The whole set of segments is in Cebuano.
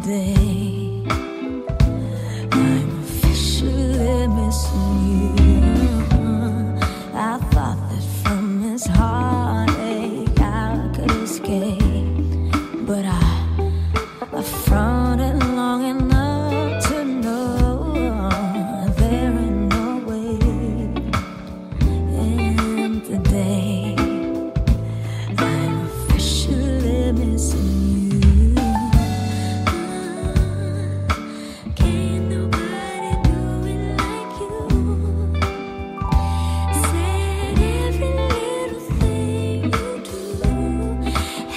Today I'm officially missing you. I thought that from this heartache I could escape, but I fronted long enough to know there ain't no way. And today I'm officially missing you. Can't nobody do it like you. Said every little thing you do.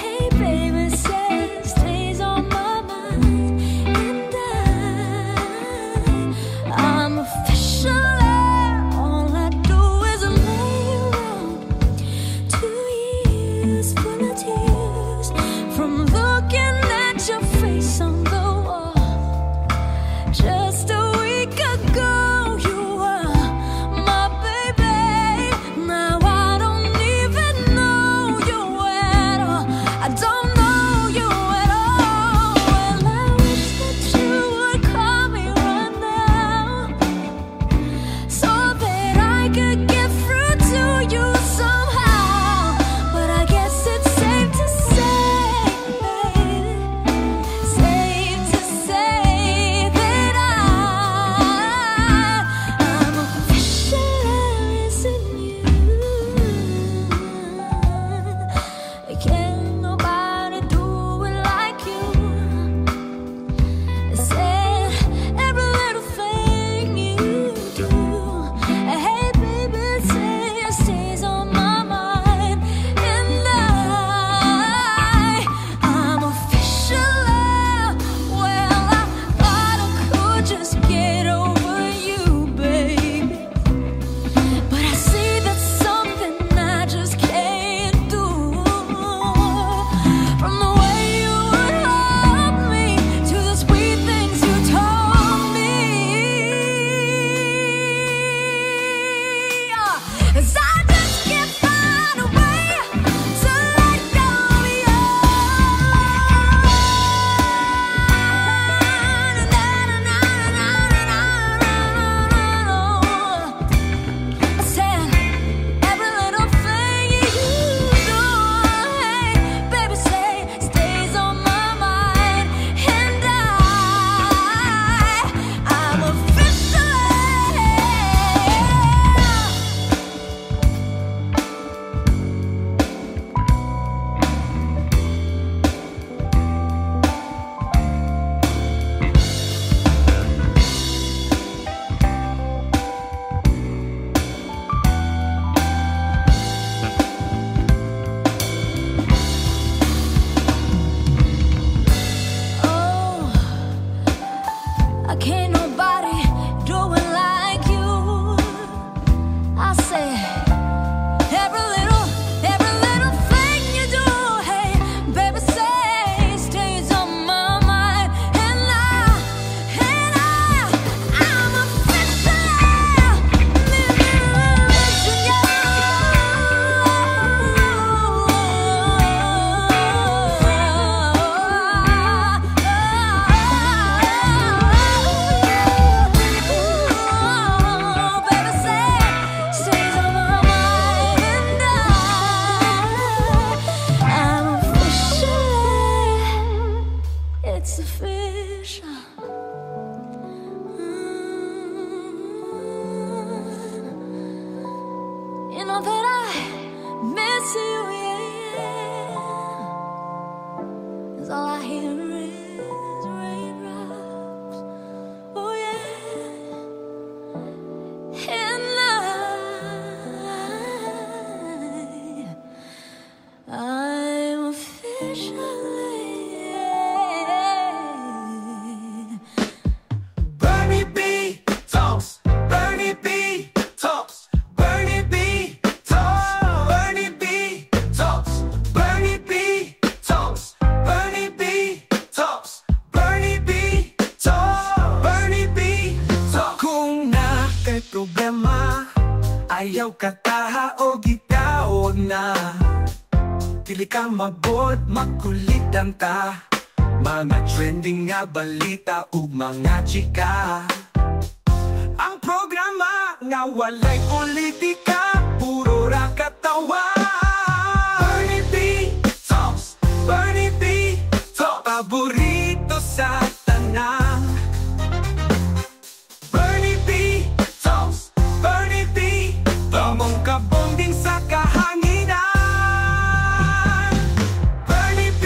Hey baby, says stays on my mind, and I'm officially, all I do is lay around. 2 years full of tears from looking at your face on the wall. Just a week ago, you were my baby. Now I don't even know you at all. I don't know you at all. Well, I wish that you would call me right now so that I could get through to you somehow. But I guess it's safe to say, baby, safe to say that I'm officially missing you. Can't nobody do it like you. Said every little thing you do. Hey, baby, say stays on my mind, and I'm officially. Well, I thought I could just get over you, baby, but I see that's something I just can't do. From the way you would hug me to the sweet things you told me. 'Cause I just can't find a way to let go of you. Na na na na na na na na. I said every little thing you do, hey, baby, say stays on my mind, and I'm officially. Oh, I can't nobody do it like you. I say every little thing you do, hey, baby, say stays on my mind, and I'm officially missing you. Baby, say stays on my mind, and I'm officially, it's official. You know that I miss you, yeah. 'Cause all I hear is raindrops, oh yeah. And I'm officially. Bernie B talks, Bernie B talks, Bernie B talks, Bernie B talks, Bernie B talks, Bernie B talks, Bernie B talks, Bernie B talks. Kung naa kay problema, ayaw kataha o gitawag na. Dili ka magod, makulitan ta. Mga trending nga balita ug mga chika. Ang programa nga walay politika, puro ra katawa. Bernie B Talks, Bernie B Talks, paborito sa tanan. Bernie B Talks, Bernie B, among kabonding sa kahanginan. Bernie B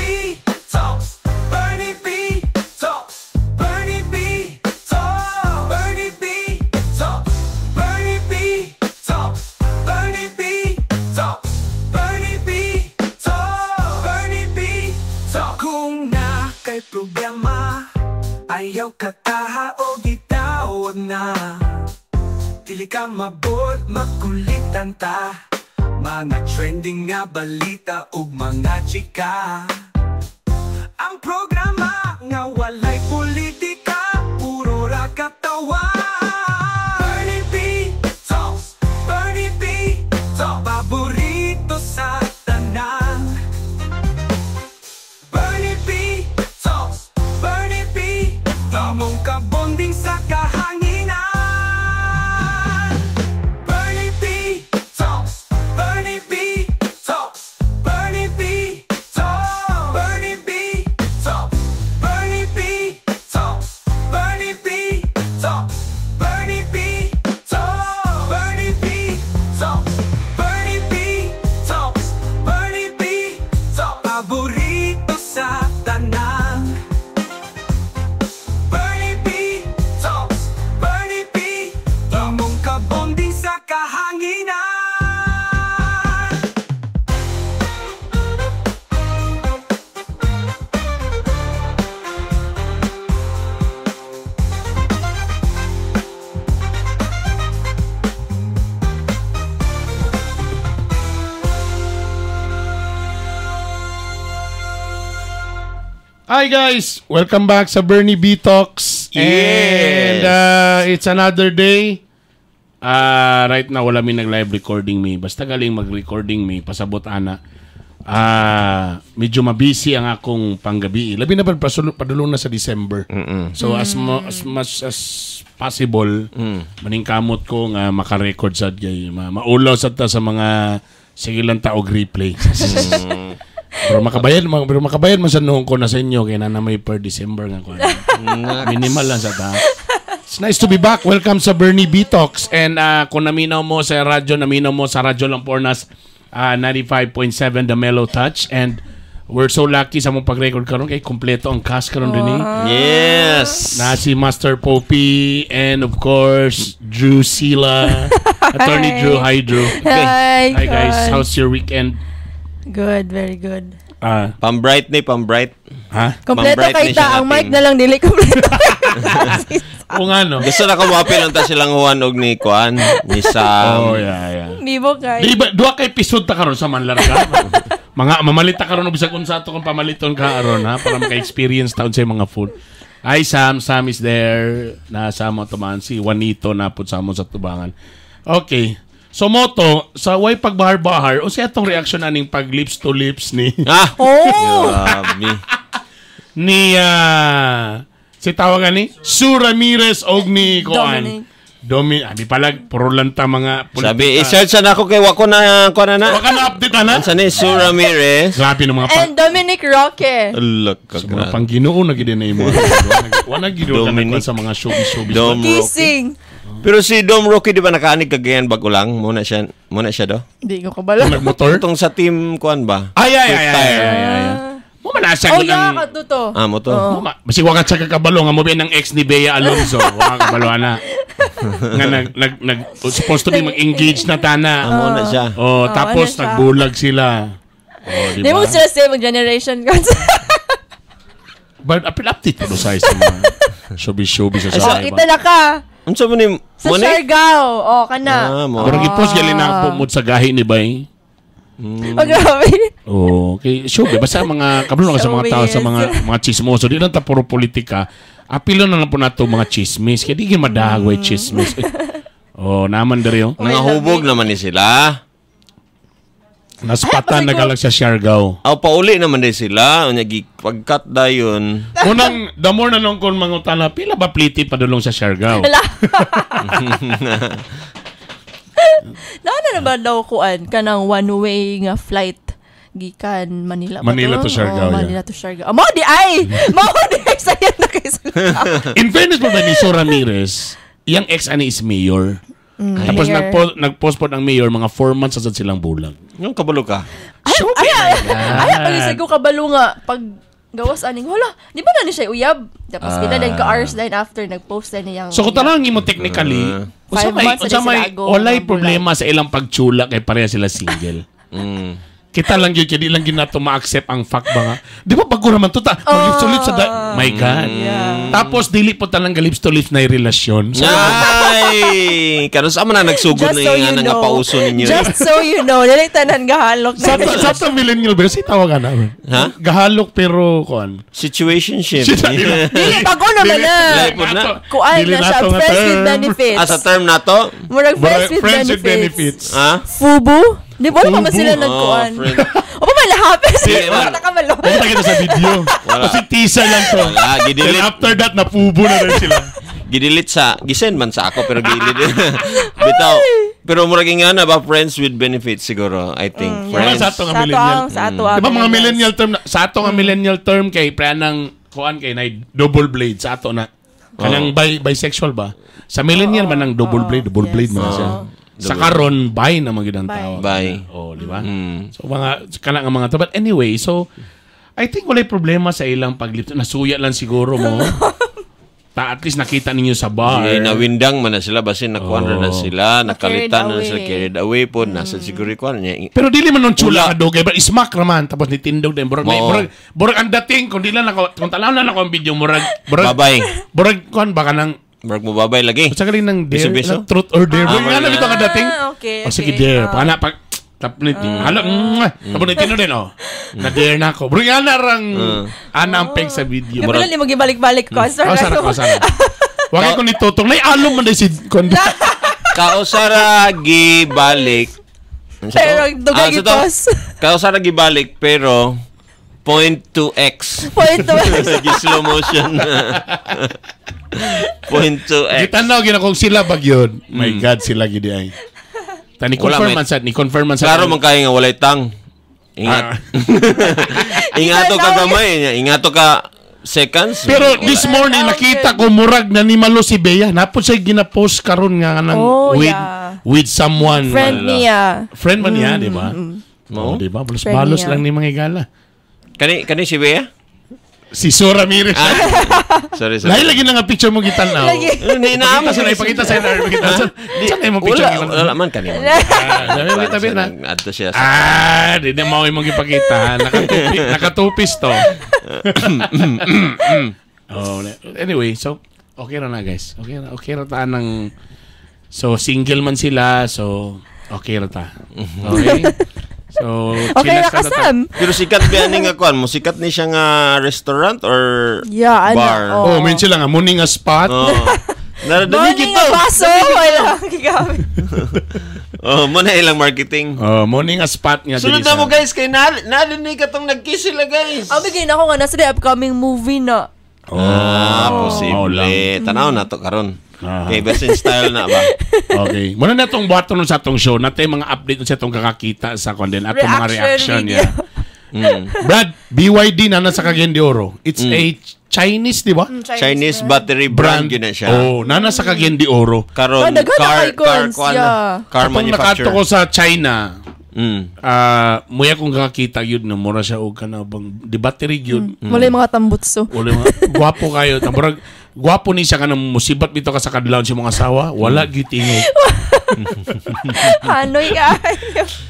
Talks, Bernie B Talks, Bernie B Talks, Bernie B Talks, Bernie B Talks, Bernie B Talks, Bernie B Talks, Bernie B Talks. Kung naa kay problema, ayaw kataha o gitawag na. Dili ka mabot, makulitan ta. Mga trending nga balita ug mga chika. Ang programa nga walay politika, puro ra katawa. Bernie B Talks, Bernie B Talks, paborito sa tanan. Bernie B Talks, Bernie B, among kabonding sa kahanginan. Bernie B Talks, Bernie B Talks, Bernie B Talks, Bernie B Talks, Bernie B Talks, Bernie B Talks, Bernie B Talks, Bernie B Talks, Bernie B Talks, Bernie B Talks, paborito sa tanan. Bernie B Talks, Bernie B, among kabonding sa kahanginan. Hi guys! Welcome back sa Bernie B Talks. And it's another day. Right now, wala mi nag-live recording mi. Basta galing mag-recording mi, pasabot ana. Medyo mabisi ang akong panggabi. Labi na pa padulong na sa December. So as much as possible, maningkamot ko nga maka-record sad kay maulaw sad ta sa mga sige lang ta og replay. Pero makabayad man sa noong ko na sa inyo kay na may per December nga ko. Minimal lang sa ta. It's nice to be back. Welcome sa Bernie B Talks. And kung naminaw mo sa radyo, naminaw mo sa Radyo Lampornas 95.7 The Mellow Touch. And we're so lucky sa mong pag-record karon kay kompleto ang cast karon din eh. Yes. Na si Master Popey and of course Drew Sila, Attorney Drew. Hi Drew. Hi, Hi guys. How's your weekend? Good, very good. Pambright ni, pambright. Ha? Kompleto Pambright kay ni siya ta, ang mic natin. na lang dili kompleto. O nga no. Gusto na ko mapil ta silang Juan og ni Kuan, ni Sam. Oh, yeah. Bibo kay. Di ba, duha kay episode ta karon sa Manlarga. Mga mamalit ta karon og bisag unsa ato kung pamaliton ka aron ha para maka-experience taon sa mga food. Hi Sam, Sam is there. Nasa mo tumaan si Juanito na pud sa mo sa tubangan. Okay. So moto sa way pagbahar-bahar unsa atong reaction aning pag lips to lips ni Ah. Oh! Grabe. ni si tawagan ni Sue Ramirez og ni Kuan. Dominic. Abi pala puro lang ta mga politika. Sabi, i-search na ako kay wako na kuan na na. Waka na update ana. Unsa ni Sue Ramirez? Grabe ng mga And Dominic Roque. Ala ka sa mga grabe. pangginoo na gid na imo. Wala gid ka Dominic. nagkuan sa mga showbiz showbiz. Dom Roque. Kissing. Pero si Dom Roque di ba nakaanig kagayan bago lang? Muna siya do. Di ko kabalo. Nagmotor? Itong sa team kuan ba? Ay ay ay Quick ay Tire. ay ay. Mo man asa Oh, gud yeah, ang kato to. Ah, mo to. Mo basig wa ka sa kakabalo nga mo ba ng ex ni Bea Alonzo. Wa ka kabalo ana. Nga nag nag nag supposed to be mag-engage na tana. Ah, mo na siya. Oh, tapos ano siya? nagbulag sila. Oh, di Di mo ba? sila same generation ko. But apil update ko sa isa mga showbiz showbiz sa Oh, sa. kita na ka. Unsa mo ni Sa mo ni? Siargao. Oh, kana. Ah, mo. Pero gipost gali na po mo sa gahi ni Bay. Oh, grabe. Oh, okay. Sure, basta mga kabalo ka sa mga tao sa mga chismoso, di lang ta puro politika. Apilo na lang po nato mga chismis. Kaya di gyud madagway chismis. Oh, naman diri oh. Nangahubog naman ni sila. Naspatan Ay, na galag sa Siargao. Aw, pauli naman din sila. Unya, pagkat dayon. Unang, the more na nung kung mangutana, pila ba pliti padulong sa Siargao? Wala. Naana na ba daw kuan kanang one way nga flight gikan Manila ba Manila to Siargao, Oh, yeah. Manila to Siargao. Ah, mao di ay. Mao di ay sayo na kay sila. In fairness po ba ni So Ramirez, iyang ex ani is mayor. Tapos Mayor. nagpost po ang mayor, mga 4 months sa silang bulag. Yung kabalo ka. Ay, ay, ay, ay, ay, ko kabalo nga pag gawas aning hala, di ba na ni siya uyab? Tapos pila din ka hours din after nag-post din niyang. So kung tanawin mo technically, unsa Five may months na unsa din sila may ago, walay mga problema sa ilang pagtsula kay pareha sila single. Kita lang yun, kaya di lang yun nato ma-accept ang fact ba nga. Di ba bago naman to ta? Mag-lips to lips sa my God. Yeah. Tapos dili po talang lips to lips na yung relasyon. So, Ay! Karon sa man na nagsugod Just na so yung you nga know. pauso ninyo. eh. Just so you know, dili tanan gahalok na. sa to millennial ba? Kasi tawagan na. Ha? Gahalok pero kuan. Situationship. Dili bago naman na. Life po na. Kuan Dili na siya, nato nga friends with term. benefits. Ah, sa term na to? Murag friends with Friends with benefits. benefits. Ha? Fubu? Di ba wala pa man Fubu. sila Oh, nagkuan? friend. O pa man lahapin Di, sila. wala. Wala ka malo. Punta kita sa video. Wala. Kasi teaser lang to. Wala, Then gidelete. after that, napubo na rin sila. Gidelete sa, gisend man sa ako, pero gidelete. Bitaw. Pero murag nga na ba, friends with benefits siguro, I think. Mga Friends. sa ato nga Sa ato millennial. ang, sa ato ang. Di ba mga millennial term, sa ato nga millennial term kay pre ng kuan kay na double blade sa ato na. Kanang bisexual ba? Sa millennial man ang double blade man siya. Sa karon bi na magyud ang Bi. tawag. Bi. Oh, di ba? Mm. So mga kana nga mga to. But anyway, so I think walay problema sa ilang paglipto. Nasuya lang siguro mo. Ta at least nakita ninyo sa bar. Di, nawindang man na sila, basin nakuan Oh. na sila, nakalitan na away. sila, carried away po, nasa siguro kuan niya. Pero dili man nung tsula ka dugay, but ismak raman tapos nitindog din murag Oo. murag ang dating kung di lang nako kung tanaw na nako ang video murag murag Babay. murag kuan baka nang Murag mo babay lagi. sa galing ng dare Beso-beso? na truth or dare. Ah, Murag nga na bitaw ka dating. Ah, okay, O sige okay. dare. Pana pag tap ni halo tapos nitindog din oh. Na dare na ako. Murag nga na rang ana ang peg sa video. Kapila ni magibalik-balik ko. Sorry. Oh, sana ko sana. Wag ko nitutong. Nay alom man day si kon. Kausara gibalik. Ano sa Pero to? dugay Ah, sa to? gipos. Kausara gibalik pero 0.2x. Point to Gi slow motion. 0.2x. Gitanaw gina kung sila bagyod. My God sila gid ay. Tani Wala, confirm may- man sad ni confirm man sad. Klaro man kayo nga walay tang. Ingat. Ah. Ingato ka gamay, ingato ka seconds. Pero Wala. this morning nakita ko murag na nimalo si Bea. Napod siya gina-post karon nga nang Oh, with yeah. with someone. Friend niya. Friend man niya, di ba? Oh, di ba? Balos Friend balos niya. lang ni mga igala. Kani kani si Bea? Si Sora Ramirez. Ah, sorry, sorry. Lahi lagi na nga picture mo gitan-aw. Lagi. Hindi na Ipakita sa ipakita sa ipakita sa. Saan na imong picture Wala, gitan-aw? wala man kani. Ah, sabi tabi na. Adto siya sa Ah, di na mo imong gipakita. Nakatupi, nakatupis to. Oh, anyway, so okay ra na guys. Okay ra ta ng so single man sila, so okay ra ta. Okay? So, Okay chillax na ka, ra ta. Sam. Pero sikat ba ni nga kuan mo? Sikat ni siya nga restaurant or Yeah, ano, bar? oh. Oh, min sila nga muni nga spot. Oh. Naradali Morning nga kito. baso. Wala. Gigamit. Oh, mo na ilang marketing. Oh, muni nga spot nga Sunod dili na sa- mo guys kay na narinig ka tong nagkiss sila guys. Ang bigay na ako nga nasa the upcoming movie na. Oh. Ah, Oh, posible. lang. Tanaw na to karon. Ah. Kay best in style na ba? Okay. Muna na itong buhaton nun sa atong show. Natay mga update nun sa atong kakakita sa kuan din. Atong mga Reaction reaction. video. Yeah. Brad, BYD na nasa Cagayan de Oro. It's a Chinese, di ba? Chinese battery brand, yun na siya. Oh, nana sa Cagayan de Oro. Karon Oh, daghan na car kay car cons, kuan na. yeah. Car Katong nakato manufacturer. ko sa China, muya kong kakakita yun na mura siya og kana bang di battery yun. Wala yung mga tambutso. Wala mga gwapo kayo. Ta murag gwapo ni siya kanang musibat bitaw ka sa kadlawon sa mga asawa, wala gyud tingog. Hanoy kayo.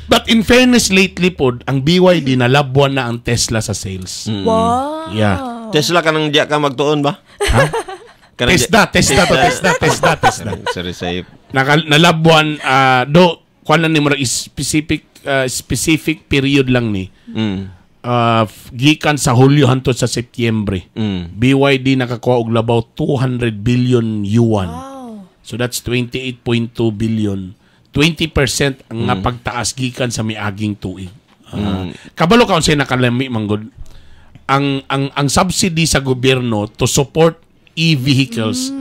But in fairness lately pod, ang BYD nalabwan na ang Tesla sa sales. Wow. Yeah. Tesla ka nang diya ka magtuon ba? Ha? Kanang Tesla, Tesla to, Tesla, Tesla, Tesla. Sorry sayip. Naka, nalabwan do kuan lang ni murag specific specific period lang ni. Gikan sa Hulyo hantod sa Setyembre. BYD nakakuha og labaw 200 billion yuan. So that's 28.2 billion. 20% ang nga pagtaas gikan sa miaging tuig. Ah. Kabalo ka unsay nakalami manggod. Ang subsidy sa gobyerno to support e-vehicles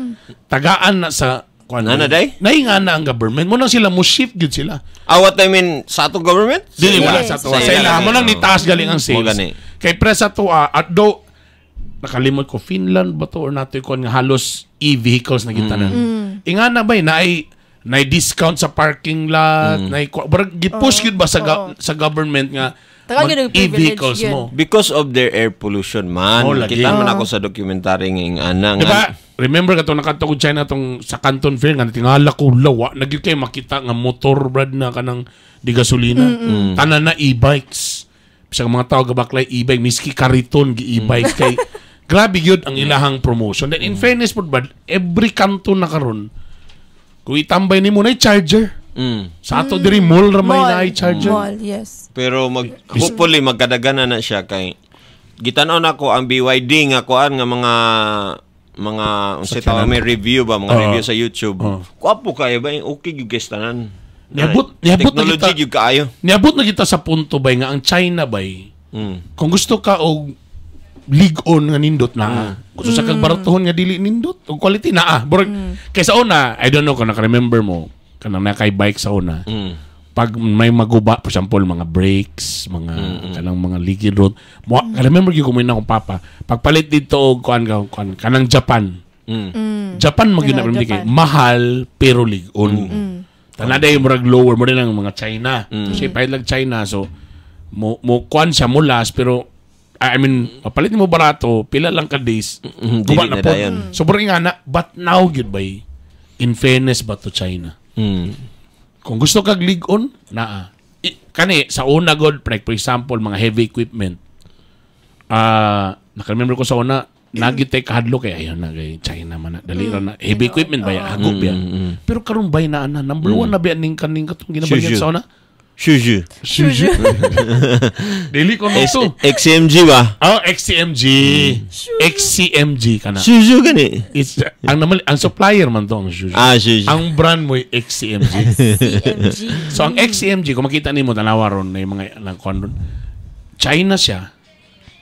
tagaan na sa kuan. Nana, day? Nainga na ang government. Mo nang sila mo shift gyud sila. Ah, what I mean, sa atong government? Dili Yes. wala sa tuwa. Sa Sa ila ila. mo nang nitaas galing ang Mo sales. gani. Kay pre sa tuwa at do nakalimot ko Finland ba to or natoy kuan nga halos e-vehicles na gitanan. Inga na bay naay nay discount sa parking lot, nay barag gipush gyud ba sa sa government nga Tagaan mag gyud og privilege e-vehicles gyud. mo. Because of their air pollution man. Oh, lagi. Kita man ako sa documentary nga ing ana nga. Di ba? Remember ka itong nakadto ko China tong sa Canton Fair nga tingala ko lawa nagyud kay makita nga motor brad na kanang di gasolina. Tanan na e-bikes. Bisag mga tao gabaklay e-bike miski kariton gi e-bike kay grabe gyud ang ilahang promotion. Then in fairness pud brad, every kanton na karon kung itambay nimo na charger. Sa ato diri mall ra may Mall. naay charger. Mall, yes. Pero mag hopefully magkadagana na siya kay gitan-aw nako ang BYD nga kuan nga mga unsa tawag may review ba mga Oo. review sa YouTube. Oo. Kwapo kayo ba okay gyud guys tanan. Niabot na Technology kita- gyud kaayo. Niabot na kita sa punto bay nga ang China bay kung gusto ka og lig-on nga nindot na. Gusto sa kag baratuhon nga dili nindot og quality naa. Burag kay sa una, I don't know kung naka-remember mo kanang nakay bike sa una. Pag may maguba, for example, mga brakes, mga kanang mga ligid road. Mo, remember gyud ko mo akong papa. Pagpalit dito og kuan ka kuan kanang Japan. Japan magyud na Kanang permi kay Japan. mahal pero lig-on. Tanada yung murag lower mo rin ang mga China. Kasi palit lang China so mo mo kuan siya mo last pero I mean mapalit nimo barato pila lang ka days guba Dili na na po. dayon. So murag nga na but now gyud bay in fairness ba to China. Kung gusto kag lig-on naa. Kani sa una god like for example mga heavy equipment. Ah, naka-remember ko sa una nagitay kahadlo kay ayun na kay China man na dali ra na heavy equipment ba ya hago ba ya. Pero karon bay na ana number one na ba ning kaning katong ginabalyan Sure, sa una. Shuju. Shuju. Dili ko no to. XMG ba? Oh, XCMG. XCMG kana. Shuju gani. It's ang naman ang supplier man to ang Shuju. Ah, Shuju. Ang brand mo ay XCMG. CMG. So ang XCMG kung makita nimo tanawa ron na yung mga ng kuan ron. China siya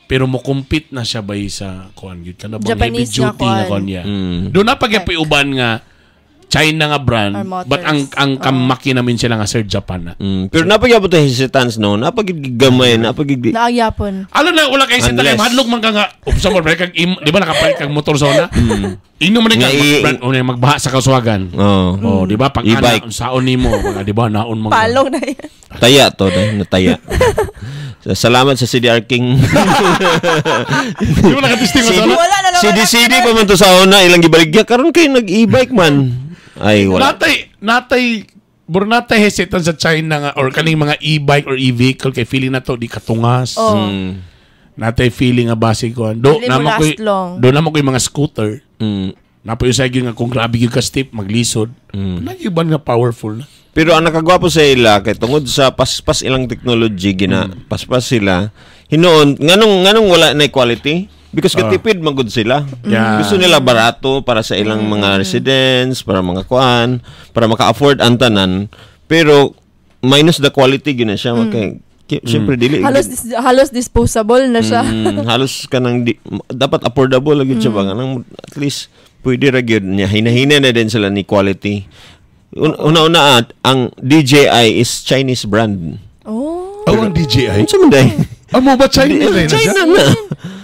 pero mo compete na siya bay sa kuan gyud kana bang heavy Japanese nga duty nga kuan. kuan niya. Doon na pag uban nga China nga brand Or motors. but ang kamaki namin sila nga sir Japan na. Pero napagyapon tayo hesitance no, napagigamay, napagig Naagyapon. Alam na wala kay sa Unless- mahadlok man ka nga upsa mo kag di ba nakapalit kag motor sa una? Ino man Nga kag brand una magbaha sa kaswagan. Oh. Oh, di ba pag E-bike. ana saon nimo, mga di ba naon man. ka. Palong na yan. Taya to, no? Nataya. Salamat sa CDR King. Di ba nakatisting mo sa una? Wala na lang. CD-CD pa man to sa una, ilang gibaligya karon kay nag-e-bike man. Ay wala. Natay natay bro natay hesitant sa China nga or kaning mga e-bike or e-vehicle kay feeling na to di katungas. Oh. Natay feeling nga base ko. Do Dili mo naman ko last long. do naman ko yung mga scooter. Napo yung sa nga kung grabe gyud ka steep maglisod. Mm. nga powerful na. Pero ang nakagwapo sa ila kay tungod sa paspas ilang technology gina paspas sila hinuon nganong nganong wala na quality because katipid man gud sila. Yeah. Gusto nila barato para sa ilang mga residents, para mga kuan, para maka-afford ang tanan. Pero minus the quality gyud na siya kay syempre dili Halos halos disposable na siya. Halos kanang di, dapat affordable lagi siya ba kanang at least pwede ra gyud niya hinahina na din sila ni quality. Una-una ang DJI is Chinese brand. Oh. Oh, ang DJI. Unsa man day? Amo ba China na siya? China na.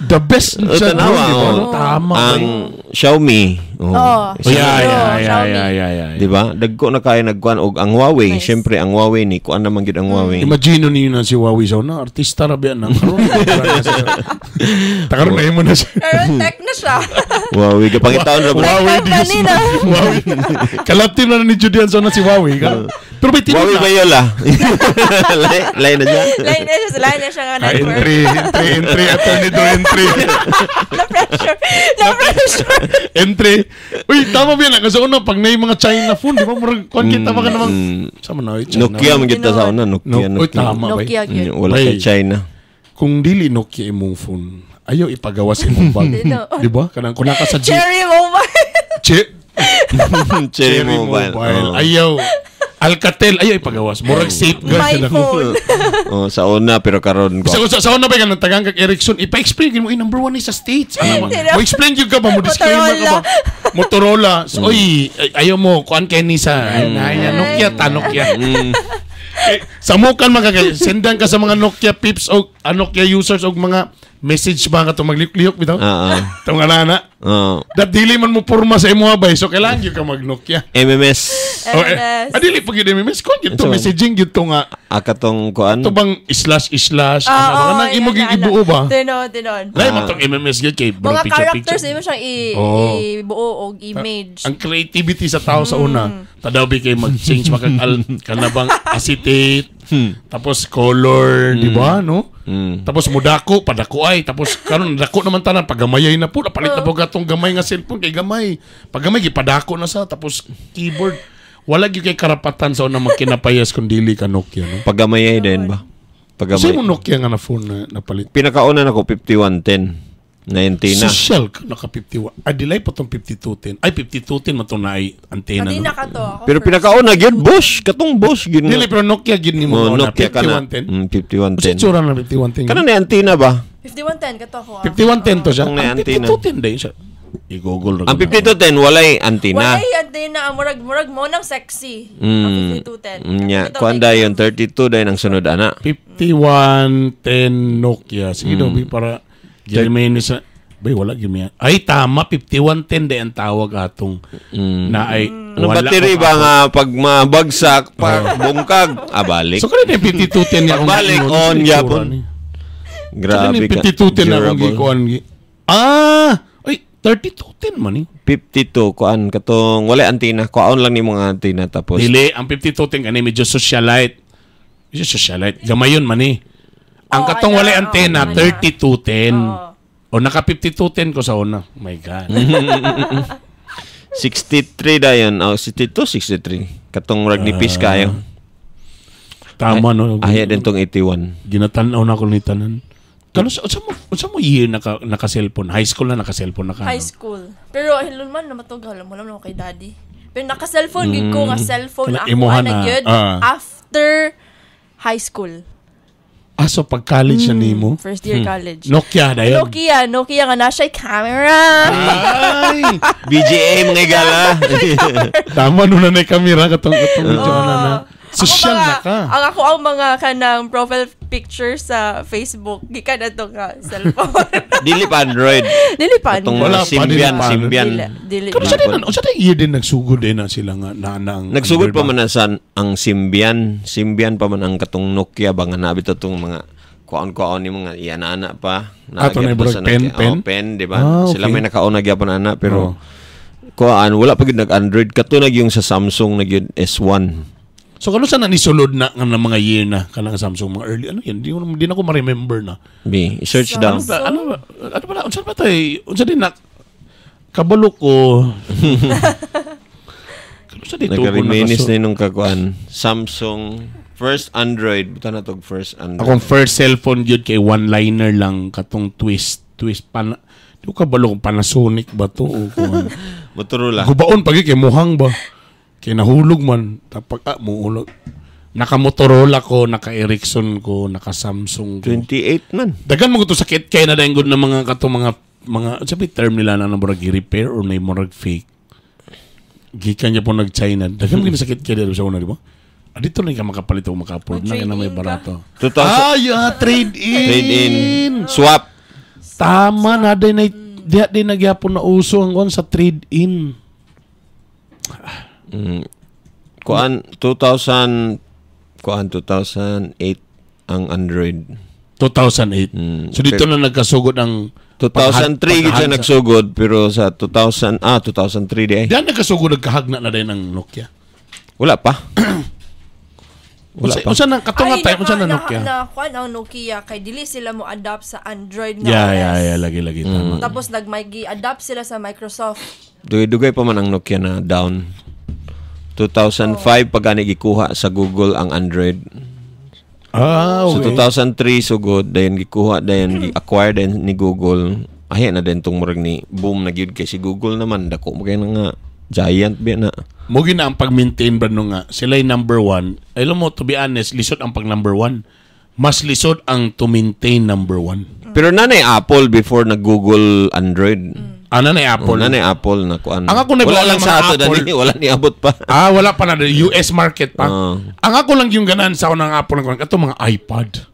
The best Oh, siya tanawa, di ba? oh. Tama. Ang Xiaomi. Oh. Oo. Oh, yeah, Oh, yeah, yeah, Xiaomi. yeah. Di ba? Dagko na kayo nagkuan og ang Huawei, Nice. syempre ang Huawei ni kuan naman gyud ang Huawei. Imagine niyo na si Huawei sa una, artista ra biya na. Karon Takaron na imo na siya. Karon tech na siya. Huawei gapangitaon ra ba? Huawei di Company na. Huawei. Kalapti na ni Julian sa una si Huawei. Ka. Pero may tinuod Huawei na. ba yun la? Lain na siya. Lain na siya nga Ah, network. entry, entry, entry, attorney do entry. Na pressure. Na pressure. Entry. Uy, tama ba yan? Kasi una, pag na yung mga China phone, di ba? Murag, kung kita ba ka namang, sama na, uy, China. Nokia man gyud ta sa una, Nokia, No, uy, Nokia. tama ba? Nokia gyud. Wala kay Bay. China. Kung dili Nokia imong phone, ayaw ipagawas imong bag. Dino. Di ba? Kanang kung naka sa G. Cherry mobile. Che- Cherry Mobile. Oh. Ayaw. Alcatel ayo ipagawas. Murag safeguard My sila. phone. Oh, sa una pero karon ko. Sa una ba ka nang tagang kag Ericsson, ipa-explain mo, number one ni sa States. Ano ba? Tira. Mo explain gyud ka ba mo disclaimer ka ba? Motorola. So, oy, ayaw mo kuan kay ni sa ay, Nokia ta Nokia. Eh, samukan man ka kay sendan ka sa mga Nokia pips o Nokia users og mga message ba nga to maglihok bitaw. Tong ana. Oo. Dat dili man mo porma sa imo bay, so kailangan gyud ka mag Nokia. MMS. Oh, eh, MMS. dili pag yun MMS ko gyud to Unsa man? messaging gyud to nga Akatong kuan. to bang slash slash Ah, ano ba oo, nang imo yan, gyud ana. ibuo ba? Tinon, tinon. Lahi man tong MMS gyud kay bro, Mga picture, characters, picture. imo siyang Oo. ibuo og image. Ang creativity sa tao sa una, tadaw bi kay mag-change makag kanabang acetate, tapos color, di ba, no? Tapos mudako, padako ay, tapos karon dako naman tanan pagamayay na po, napalit na po gatong gamay nga cellphone kay gamay. Pag gamay gipadako na sa tapos keyboard. Wala gyud kay karapatan sa una magkinapayas kung dili ka Nokia, no? Pagamayay din ba? Kasi Pagamay. mo Nokia nga na phone na napalit. Pinakauna nako 5110. Na antenna. Social ka naka 51. Ay, dilay po tong 5210. Ay, 5210 man tong naay antena. Pati No? na ka to. Ako Pero first. pinakauna gyud Bosch, katong Bosch gyud. Dili, pero Nokia gyud nimo Oh, na Nokia kana. 5110. 5110. Unsa tsura na 5110? Kana na antena ba? 5110 ka to ako. 5110 to siya. Ang Ang may antena. 5210 din siya. I-google ra Ang ko na. 5210 walay antena. Walay antena, ang murag mo nang sexy. Ang 5210. Nya, Ito, kuan may- dayon 32 dayon ang sunod ana. 5110 Nokia. Sige daw, bi, para Jermaine sa. Bay, wala gyud miya. Ay, tama. 5110 din ang tawag atong na ay Ano wala battery ko ba nga pag mabagsak, pag bungkag, ah, balik. So, kanina yung 5210 niya akong Pagbalik giingon, on sa itsura gyapon. ni. Grabe Kanina yung ka. 5210 na akong Durable. gikuan. Ah! Ay, 3210 man eh. 52 kuan katong walay antena, kuan lang ni mga antena tapos. Dili, ang 5210 kani medyo socialite. Medyo socialite. Gamayon man eh. Ang Oh, katong ala, walay oh, antena, ala. 3210. Oo. O naka 5210 ko sa una. Oh my God. 63 dayon, oh 62 63. Katong rag nipis kayo. Tama no. Ahya din tong 81. Ginatanaw na ko ni tanan. Kano sa mo year naka cellphone? High school na naka cellphone na ka. High no? school. Pero hilon man namatog halam wala man ako kay daddy. Pero naka-cellphone gid ko nga cellphone Kala ako imuha ana na, gyud after high school. Ah, so pag college na nimo? First year college. Nokia dayon. Nokia, Nokia nga na siya camera. Ay, BGA mga igala. tama no na na camera katong katong medyo ano na. Social Ako mga- na ka. Ang ako ang mga kanang profile picture sa Facebook gikan ato nga cellphone. Dili pa Android. Dili pa. Katong Wala pa, Symbian, dili pa. Symbian. Dili, dili. Kano sa din unsa din year din nagsugod din na sila nga na, na ang Nagsugod pa Android man na sa ang Symbian, Symbian pa man ang katong Nokia ba nga nabi to tong mga kuan-kuan ni mga iyan-ana pa. Ah, to na Nagyapon murag sa pen, Nokia. pen? Oh, pen, di ba? Ah, okay. Sila may nakauna gyapon ana pero Oh. kuan wala pa gyud nag-Android kato na yung sa Samsung na gyud S1. So kano sa na nisulod na nga mga year na kanang Samsung mga early ano yan di na ko ma-remember na. B, search down. Ano ba ano ba ano ba unsa ba tay unsa din na kabalo ko. Kano sa dito ko Nagka-reminis na yung kakuan. Samsung first Android, buta na tog first Android. Akong first cellphone gyud kay one-liner lang katong twist twist pan di ko kabalo kung Panasonic ba to o kung ano. Motorola. Gubaon pag kay muhang ba. Kay nahulog man tapag muulog. Naka Motorola ko, naka Ericsson ko, naka Samsung ko. 28 man. Dagan mo ko to sakit kay na dahil gud na mga katong mga mga unsa ba term nila na murag repair or na murag fake. Gikan niya po nag China. Dagan mo sakit kay dito sa una, di ba? Ah, dito lang ka makapalit o maka-afford na na may Mag-trade-in ka. barato. 2000 Ah, yeah, trade in. Trade in. Swap. Tama na din na diha din nagyapon na uso ang kuan sa trade in. Kuan 2000 kuan 2008 ang Android. 2008. So dito na nagkasugod ang 2003 gid siya paghahansa. nagsugod pero sa 2000 2003 di ay. Diyan nagkasugod nagkahagna na din ang Nokia. Wala pa. Wala Unsa pa. unsa na katong nga time unsa na Nokia? Na, kuan ang Nokia kay dili sila mo adapt sa Android nga Yeah, OS. yeah, lagi lagi tama. Tapos nag-adapt sila sa Microsoft. Dugay-dugay pa man ang Nokia na down. 2005 pag gani gikuha sa Google ang Android. Ah, So okay. 2003 sugod dayon gikuha dayon gi-acquire dayon ni Google. Ahi na din tong murag ni boom na gyud kay si Google naman dako mo kay na nga Giant ba na. Mo gina ang pag-maintain ba no nga sila yung number one. Alam mo, to be honest, lisod ang pag number one. Mas lisod ang to maintain number one. Pero nanay Apple before nag Google Android. Ana na Apple. Apple. Nanay Apple na kuan. Ang ako wala nag- lang mga sa ato Apple. dani, wala ni abot pa. Ah, wala pa na US market pa. Oo. Ang ako lang yung ganan sa unang Apple ng kuan kato mga iPod.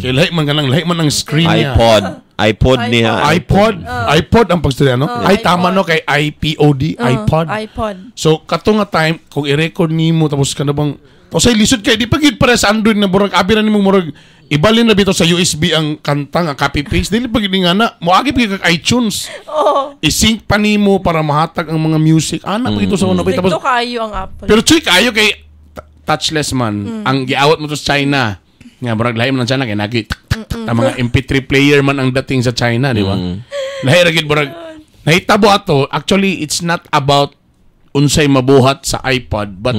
Kay lahi man kanang lahi man ang screen niya. iPod. iPod niya. iPod. iPod ang pagstorya no? Oh, Ay tama iPod. no kay iPod, iPod. iPod. So kato nga time kung i-record nimo tapos ka na bang tapos ay lisod kay di pa gyud para sa Android na murag abi ra nimo murag ibalin na bitaw sa USB ang kanta nga copy paste dili pa gyud nga na moagi pa gyud kag iTunes. Oh. I-sync pa nimo para mahatag ang mga music. Ana pa gyud to sa una pa tapos Stricto kaayo ang Apple. pero chuy kaayo kay touchless man. Ang giawat mo to sa China. Nga murag lahi man ang China kay nagi tak, tak, tak, ang mga MP3 player man ang dating sa China, di ba? Lahi ra gyud murag nahitabo ato. Actually, it's not about unsay mabuhat sa iPod but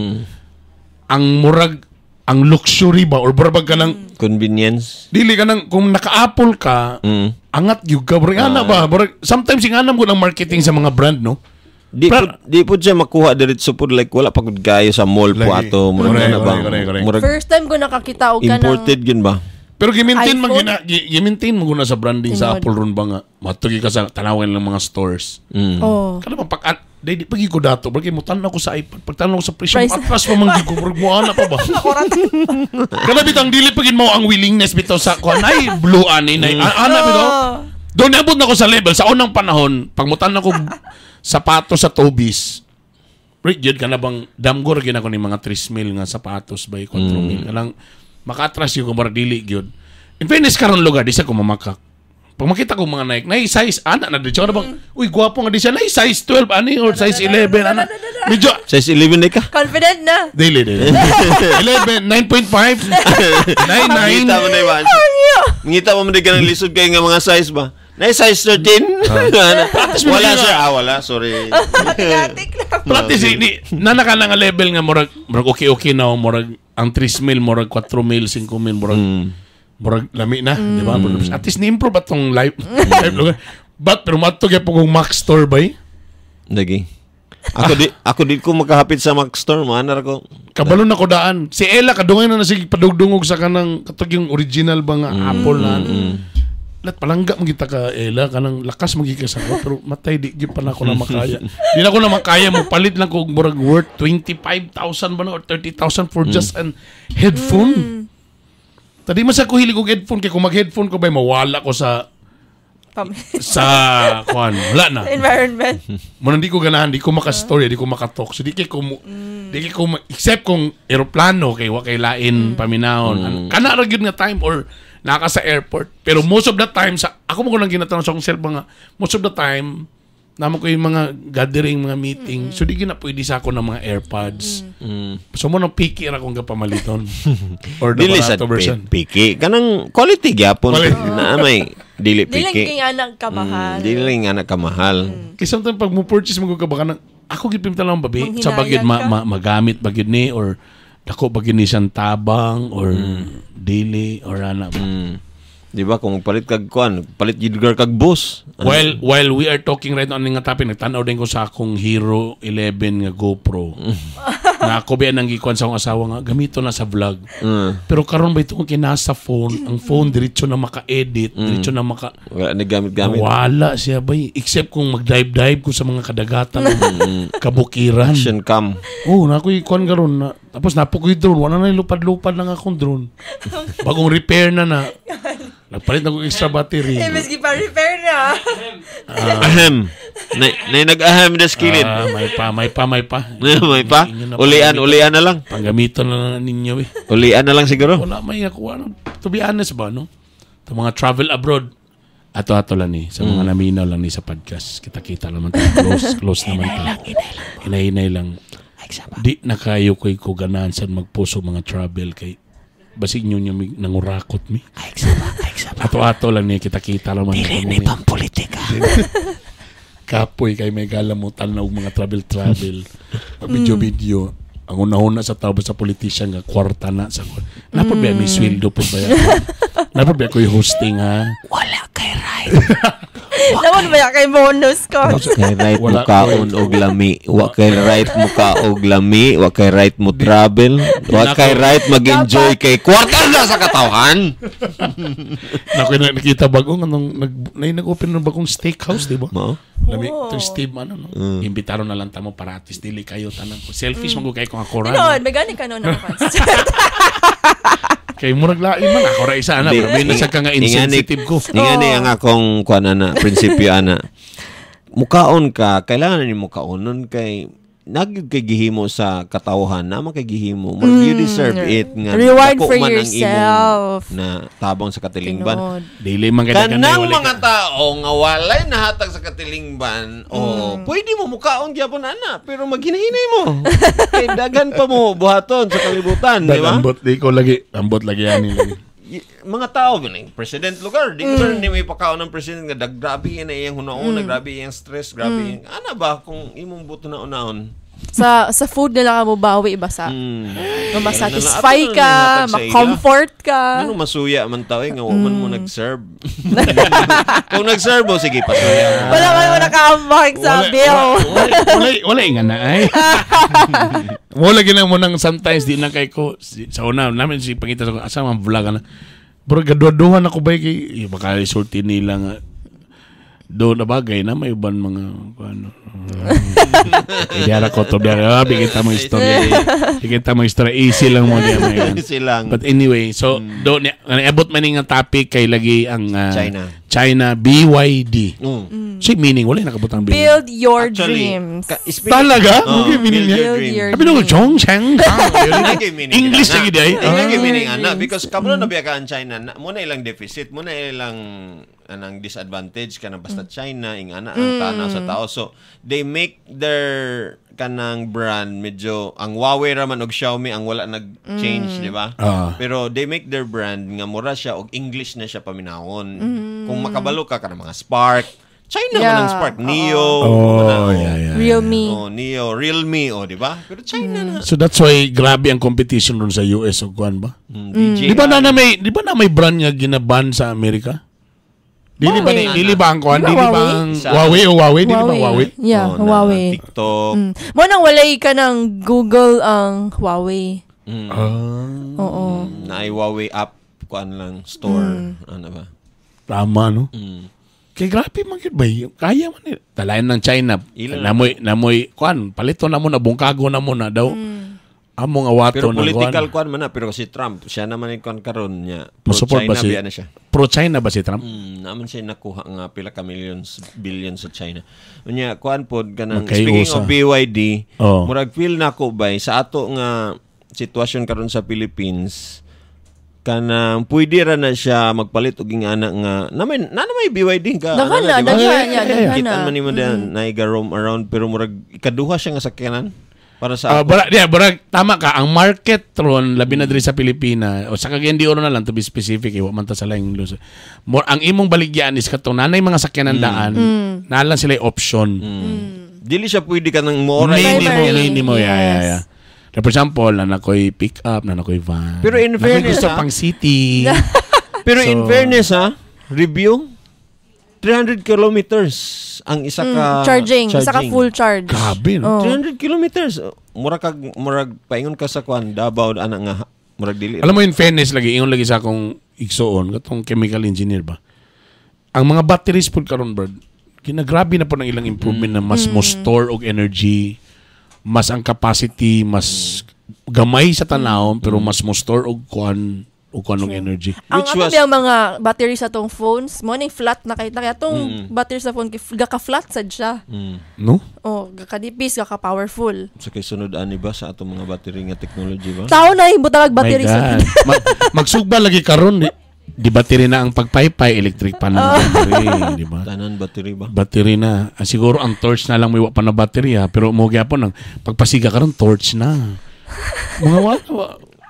ang murag ang luxury ba or murag ka ng Convenience. dili ka nang kung naka-Apple ka angat gyud ka murag ana ba murag sometimes yung anam ko ng marketing sa mga brand no. Di pud di pud siya makuha diretso pud like wala pa gud kayo sa mall po Lagi. ato murag Correct, ana ba. correct. Murag First time ko nakakita og kanang imported yun ba? Pero gi-maintain man iPhone? gina gi-maintain mo guna sa branding sa Tinuod. Apple ron ba nga matugi ka sa tanawin ng mga stores. Oh. Kada pa pag di pagi ko dato bagay mo tan ako sa iPad pag tan ako sa presyo Price. atras pa man gyud ko murag mo ana pa ba. Kada bitang dili pagin mo ang willingness bitaw sa kuan ay blue ani na ana bitaw. Oh. Doon naabot na ko sa level sa unang panahon pag mutan ako sapatos sa Tobis. Rigid ka na bang damgor gyud ako ni mga 3 mil nga sapatos by 4 mil. Kanang makaatras yung kumara dili gyud. In fairness karon lugar di sa ko mamakak. Pag makita ko mga Nike, nay size ana na di siya bang uy gwapo nga di siya nay size 12 ani or size 11 ana. Medyo Size 11 na ka. Confident na. Dili, dili. 11, 9.5, 9, Ngita 9. mo na ba? Ngita mo man ka ng lisod kayo nga mga size ba? Na size 13? Ana. Wala sir, ah wala, sorry. Atik-atik lang. Practice eh, ni nanaka na nga level nga murag murag okay okay na murag ang 3 mil murag 4 mil 5 mil murag murag lami na, di ba? At least ni-improve atong life life lugar. But pero mato gyapon kung Max Store bay. Lagi. Ako di ko makahapit sa Mac Store, maanar ko. Kabalo na ko daan. Si Ella kadungay na na sige padugdungog sa kanang katog yung original ba nga Apple na. Lat palangga mo kita ka Ella kanang lakas mo ka sa ko pero matay di gyud pa na ako na makaya. Di na ako na makaya mo palit lang ko og murag worth 25,000 ba na or 30,000 for just an headphone. Tadi man sa ko hilig og headphone kay kung mag-headphone ko ba mawala ko sa sa kuan wala na. Environment. Mo di ko ganahan, di ko maka-story, di ko maka-talk. So di kay ko di kay ko except kung eroplano kay wa kay lain paminahon. Kana ra gyud nga time or naka sa airport. Pero most of the time sa ako mo ko nang ginatanong sa akong self mga most of the time namo ko yung mga gathering, mga meeting. So di gyud na pwede sa ako ng mga AirPods. So mo nang picky ra akong gapamaliton. Or the Dili sa barato version. piki. Kanang quality gyapon Quality. na may dili Dili lang piki. king anak kamahal. Dili lang anak kamahal. Kay sometimes pag mo purchase mo ka ba kanang ako gid pimta lang babi sa Manghinayang bagid ma, ka. magamit bagid ni or dako bagid ni siyang tabang or dili or ana ba. Di ba kung palit kag kuan, palit gid kag bus. While we are talking right now ani nga topic nagtan-aw din ko sa akong Hero 11 nga GoPro. Na ako ba nang gikuan sa akong asawa nga gamito na sa vlog. Pero karon ba ito kung kinasa phone, ang phone diretso na maka-edit, diretso na maka Wala na gamit-gamit. Wala siya bay except kung mag-dive-dive ko sa mga kadagatan o kabukiran. Action cam. Oo, oh, na ako'y kuan karon na. Tapos napukoy drone, wala na yung lupad-lupad lang akong drone. Bagong repair na na. Nagpalit na ko extra battery. Eh, miski pa repair na. Ahem. Na, na nag-ahem na skillet. Ah, may pa, may pa, may pa. May pa. Inyo na Ulian, ulian na lang. Panggamiton na lang ninyo eh. Ulian na lang siguro. Wala may nakuha. No? To be honest ba, no? Sa mga travel abroad, ato-ato lang ni. Sa mga naminaw lang ni sa podcast. Kita-kita naman tayo. Close, close naman tayo. Hinay-hinay lang. Di na kayo ko'y ko ganahan sa magpuso mga travel kay basig nyo nyo nangurakot mi. Ato-ato lang ni kita-kita naman. Dili ni pampolitika. Kapoy kay may galamutan na og mga travel-travel. Pag video-video. Ang unahuna sa tao sa politician nga kwarta na sa Napod ba may sweldo po ba yan? Napod ba ko'y hosting ha? Wala kay right. Naman ba kay bonus ko? Wa kay right mo Wala kaon og lami, wa kay right mo kaog lami, wa kay right mo travel, wa kay right mag-enjoy kay kwarta na sa katawhan. Naku, nakita bagong anong nag na nag-open ng bagong steakhouse, di ba? Mao? Lami, itong Steve ano no. Imbitaro na lang tamo para at least dili kayo tanan ko. Selfish man ko kay kung ako ra. Tinood, may gani ka noon ako. Kay murag lain man ako ra isa ana, pero may nasa ka nga insensitive ko. Ingani ang akong kuan ana, prinsipyo ana. Mukaon ka, kailangan ni mukaonon kay nagyud kay gihimo sa katawhan na man kay gihimo. Murag you deserve it nga Reward dako for man ang imong yourself. na tabang sa katilingban. Tinood. Dili man kay dagan Kanang wala mga ka. tao nga walay nahatag sa katilingban, oh, pwede mo mukaon gyapon ana, pero maghinahinay mo. Kay daghan pa mo buhaton sa kalibutan, di ba? Ambot di ko lagi, ambot lagi ani lagi. Mga tao gani president lugar di ko mm. mo ipakaon ng president nga dag grabe na iyang hunauna, grabe iyang stress, grabe iyang ana ba kung imong buto na unaon. Sa food nila ka mo bawi ba sa ma-satisfy Ano na ka, lang, ato na lang hatag sa ila. ma-comfort ka. Ano masuya man tao eh, nga wa man mo nag-serve. Kung nag-serve mo, sige pasuya. Wala man mo nakaambag sa bill. Wala wala wala nga na ay. Wala gina mo nang sometimes di na kay ko sa una namin si pangita sa asa man vlog ana. Pero gadwa-duhan ako ba kay baka isulti nila nga do na bagay na may uban mga ano. Diara ko to diara kita mo istorya. Kita mo istorya easy lang mo diya may. Easy lang. But anyway, so do ni abot man ni nga topic kay lagi ang China. China BYD. Si meaning wala nakabutang BYD. Build your Actually, dreams. Talaga? Oh, Okay, meaning build niya? your Build dream. your Sabi nung Chong Chang Lagi meaning English ana. lagi di ay. Lagi Ah. meaning ana because kabalo na biya ka ang China na, mo na ilang deficit, mo na ilang anang disadvantage kana basta China ing ana ang tanaw sa tao. So they make their kanang brand medyo ang Huawei ra man og Xiaomi ang wala nag-change, di ba? Ah. Pero they make their brand nga mura siya og English na siya paminawon. Kung makabalo ka kanang mga Spark, China man ang Yeah. Spark, Neo, Oh, mana, yeah. Realme. Oh, Neo, Realme, oh, di ba? Pero China na. So that's why grabe ang competition ron sa US o kuan ba? DJI. Di ba na may brand nga ginaban sa Amerika? Dili ba ni, Huawei. dili ba ang kuan? Di ba Dili ba Huawei? ang Huawei o Huawei? Dili ba Huawei? Yeah, Oh, na Huawei. TikTok. Mo nang walay ka ng Google ang Huawei. Ah, Oo. Na ay Huawei app kuan lang store ano ba? Tama no. Kay grabe man gyud bay. Kaya man ni. Talayan ng China. Ilan? Namoy namoy kuan palito na mo na bungkago na mo na daw. Among awato Pero na political kuan. kuan man na pero si Trump siya naman yung kuan karon niya. Mo-support Pro ba China si biya na siya. Pro China ba si Trump? Naman siya nakuha nga pila ka millions billions sa China. Unya kuan pod kanang Magkaiusa. speaking of BYD, Oh. murag feel nako bay sa ato nga sitwasyon karon sa Philippines kanang pwede ra na siya magpalit og ingana nga namin na may BYD ka Daghan ana na, di ba? daghan, yeah, daghan Kitaan na. man nimo mm. na roam around pero murag ikaduha siya nga sakyanan para sa Ah, ako. bara, yeah, bara, tama ka. Ang market ron, labi na diri sa Pilipina, o sa Cagayan de Oro na lang, to be specific, eh, wa man ta sa laing Luzon. More, ang imong baligyaan is katong nanay mga sakyanan daan, nalang sila yung option. Dili siya pwede ka ng mora. Minimo, Primary. minimo, yeah. Yes. Like, for example, na nakoy pick up, na nakoy van. Pero in Nakoy fairness, gusto ah. pang city. Pero in So- fairness ha, review 300 kilometers ang isa ka Charging. Isa ka full charge. Grabe, no? Oh. 300 kilometers. Mura kag murag paingon ka sa kuan Davao ana nga murag dili. Alam mo, in fairness, lagi, ingon lagi sa akong igsuon, katong chemical engineer ba? Ang mga batteries po karon bird, ginagrabe na po ng ilang improvement na mas mo store og energy, mas ang capacity, mas gamay sa tanawon, pero mas mo store og kuan og kuan og energy. Ang Which ato was- biyang mga battery sa tong phones, mo ning flat na kay kaya tong battery sa phone kay gaka-flat sad siya. No? Oh, gaka-nipis, gaka-powerful. Sa kay sunod ani ba sa atong mga battery nga technology ba? Tao na yung butang My battery sa God. Magsugba lagi karon di battery na ang pagpaypay, electric pa na ang battery, di ba? Tanan battery ba? Battery na. Ah, siguro ang torch na lang may wa pa na battery ha. Pero mo gyapon ang pagpasiga karon torch na. Mga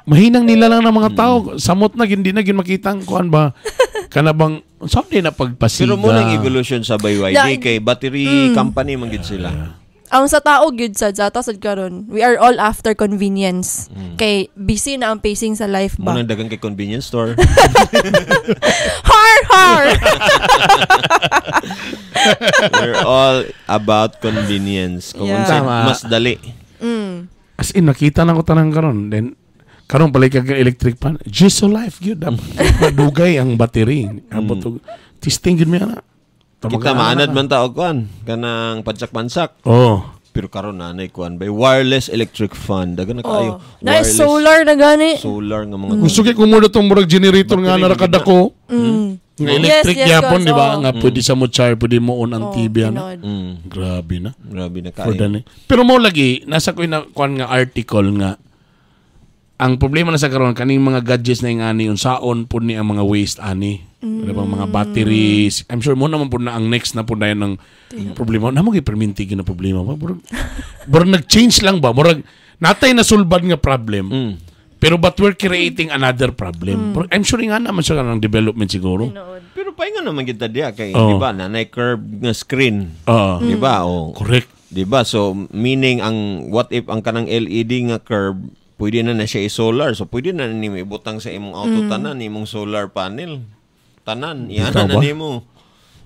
mahinang nila lang ng mga tao. Samot na hindi na gin makita ang kuan ba. Kana bang someday na pagpasiga. Pero mo nang evolution sa BYD kay battery company man gid sila. Ang sa tao gyud sad sa ato sad karon, we are all after convenience. Kay busy na ang pacing sa life ba. Munang dagan kay convenience store. Har har. We're all about convenience. Kung Yeah. unsay Tama. mas dali. As in, nakita na ko tanang karon. Then, karon pala kag electric pan. Just so life gyud. Madugay ang battery. Abot og testing gyud mi ana. Kita maanad man ta og kuan kanang pansak-pansak. Oh. Pero karon nanay kuan by wireless electric fan. Dagan na kaayo. Oh. Na solar na gani. Solar nga mga Gusto kay kumulo tong murag generator nga Battery narakadako. Nga electric Yes, yes, gyapon, guys, di ba? oo. Nga pwede sa mo charge, pwede mo on ang Oh, TV ana. tinuod. Grabe na. Grabe na For kaayo. the Pero mo lagi nasa ko na kuan nga article nga ang problema na sa karon kaning mga gadgets na ingani unsaon pud ni ang mga waste ani. Mm. Bang mga batteries. I'm sure mo naman pud na ang next na pud na yan ang problema. Na mo giperminti na problema ba? Murag, murag nag-change lang ba? Murag natay na sulbad nga problem. Pero but we're creating another problem. Murag, I'm sure nga naman siya ng development siguro. Tinuod. Pero paingon naman kita diya kay Oh. di ba nanay curve nga screen. Oo. Di ba? Oh. Correct. Di ba? So meaning ang what if ang kanang LED nga curve pwede na na siya i-solar. So pwede na nimo ibutang sa imong auto tanan imong solar panel. Tanan, iyan Bitaw na ba? nimo.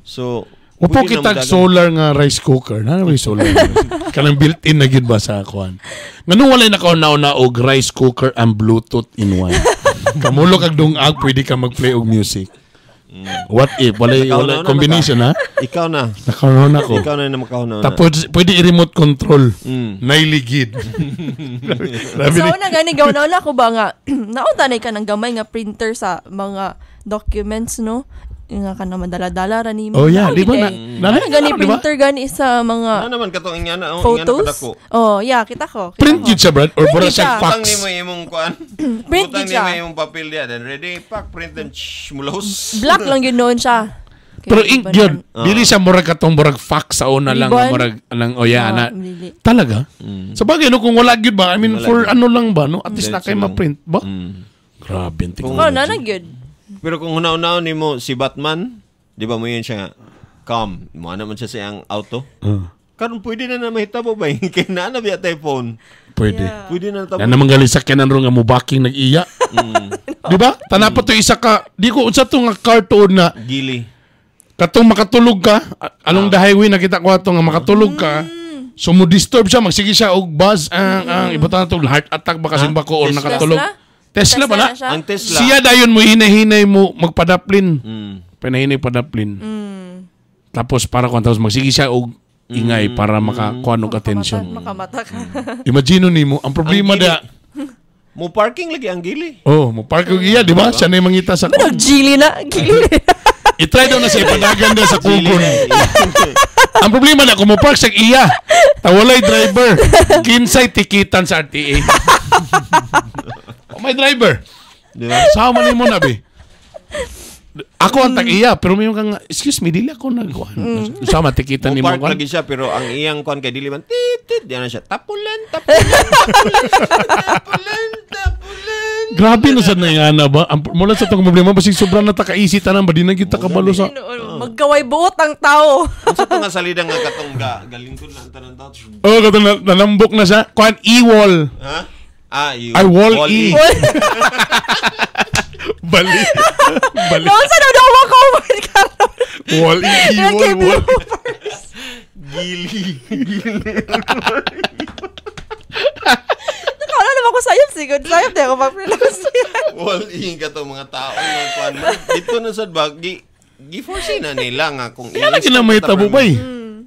So Upo pwede na kitag modagan. solar nga rice cooker. Na may solar. Kanang built-in na gyud ba sa kuan. Nganong walay nakauna-una og rice cooker and Bluetooth in one. Kamulo kag dungag pwede ka mag-play og music. What if walay Nakauna-una walay combination ha? Ikaw na. Nakauna ko. Ikaw na yung makauna. Tapos pwede i-remote control. Nailigid. Grabe Sa ni- una gani gaw na ko ba nga naunta na ka ng gamay nga printer sa mga documents no. Yung nga ka naman dala-dala ra nimo. Oh yeah, Naon di ba gid na? eh. na, Ano gani di ba? printer gani sa mga Ano naman katong ingana, oh, ingana photos? kadako. Oh, yeah, kita ko. Kita Print ko. gyud siya, Brad, or Print mura gyud siya siya. fax. Butang nimo imong kuan. Print Butang gyud siya. nimo imong papel diya then ready pack print then shh, mulahos. Black lang yun noon siya. Kaya Pero di ink ba yun. naman- Dili siya murag katong murag fax sa una lang. Ribbon? Murag, anang, oh yeah, Ah, ana. dili. Talaga? Sa bagay, no, kung wala gyud ba? I mean, Wala for gyud. ano lang ba, no? At least na Diretso kayo lang. ma-print ba? Grabe, ang Oh, technology. nana gyud. Pero kung una-una nimo si Batman, di ba mo yun siya nga, calm, mo na man siya sa iyang auto. Karon pwede na na mahitabo ba? Kay naa na biya tay phone. Pwede. Yeah. Pwede na tabo. Yan naman galing sa kanan ro nga mubaking nag-iya. Di ba? Tanapa to isa ka, di ko unsa to nga cartoon na Gili. katong makatulog ka along the highway nakita ko ato nga makatulog ka. So mo disturb siya, magsige siya og buzz ang ibutan na to heart attack ba kasi bako or Tesla. nakatulog. Tesla ba na? siya? Ang Tesla. Siya dayon mo hinahinay mo magpadaplin. Pinahinay padaplin. Tapos para kung tapos magsige siya og ingay para makakuha og attention. Makamata ka. Imagine nimo ang problema Ang gili. da. Mo parking lagi ang gili. Oh, mo park og iya, di ba? Siya na yung mangita sa Ano, gili na? Gili. I-try daw na siya ipadagan daw sa kukon. Ang problema na kung mo park sa iya, tawalay driver. Kinsay tikitan sa RTA. Oh, may driver. Di ba? Sama ni mo na be. Ako ang tag-iya, pero may kang, excuse me, dili ako nagkuhan. Sama, tikitan Mo ni mo. park kuwan. lagi siya pero ang iyang kuan kay dili man tit tit di na siya tapulan tapulan tapulan tapulan tapulan. Grabe na sad na yung ana ba? Ang, mula sa itong problema, basig sobrang natakaisi tanan ba? Di na kita kabalo sa... Magkaway buot ang tao. Unsa to nga salida nga katong ga galingkod lang tanan tao. Oh, katong nanambok na siya. Kuan, e-wall. Ha? Ah, you. Ay, wall E. Bali. Bali. Noon sa daw ko word karon. Wall E, Yung wall, kay wall. bloopers. Gili. Nakawala naman ko sayop sigod. Sayop di ako mag-pronounce. Wall E katong mga tao nga kuan man. Dito na sad ba gi gi-foresee na nila nga kung Kaya lagi na may tabo ba eh.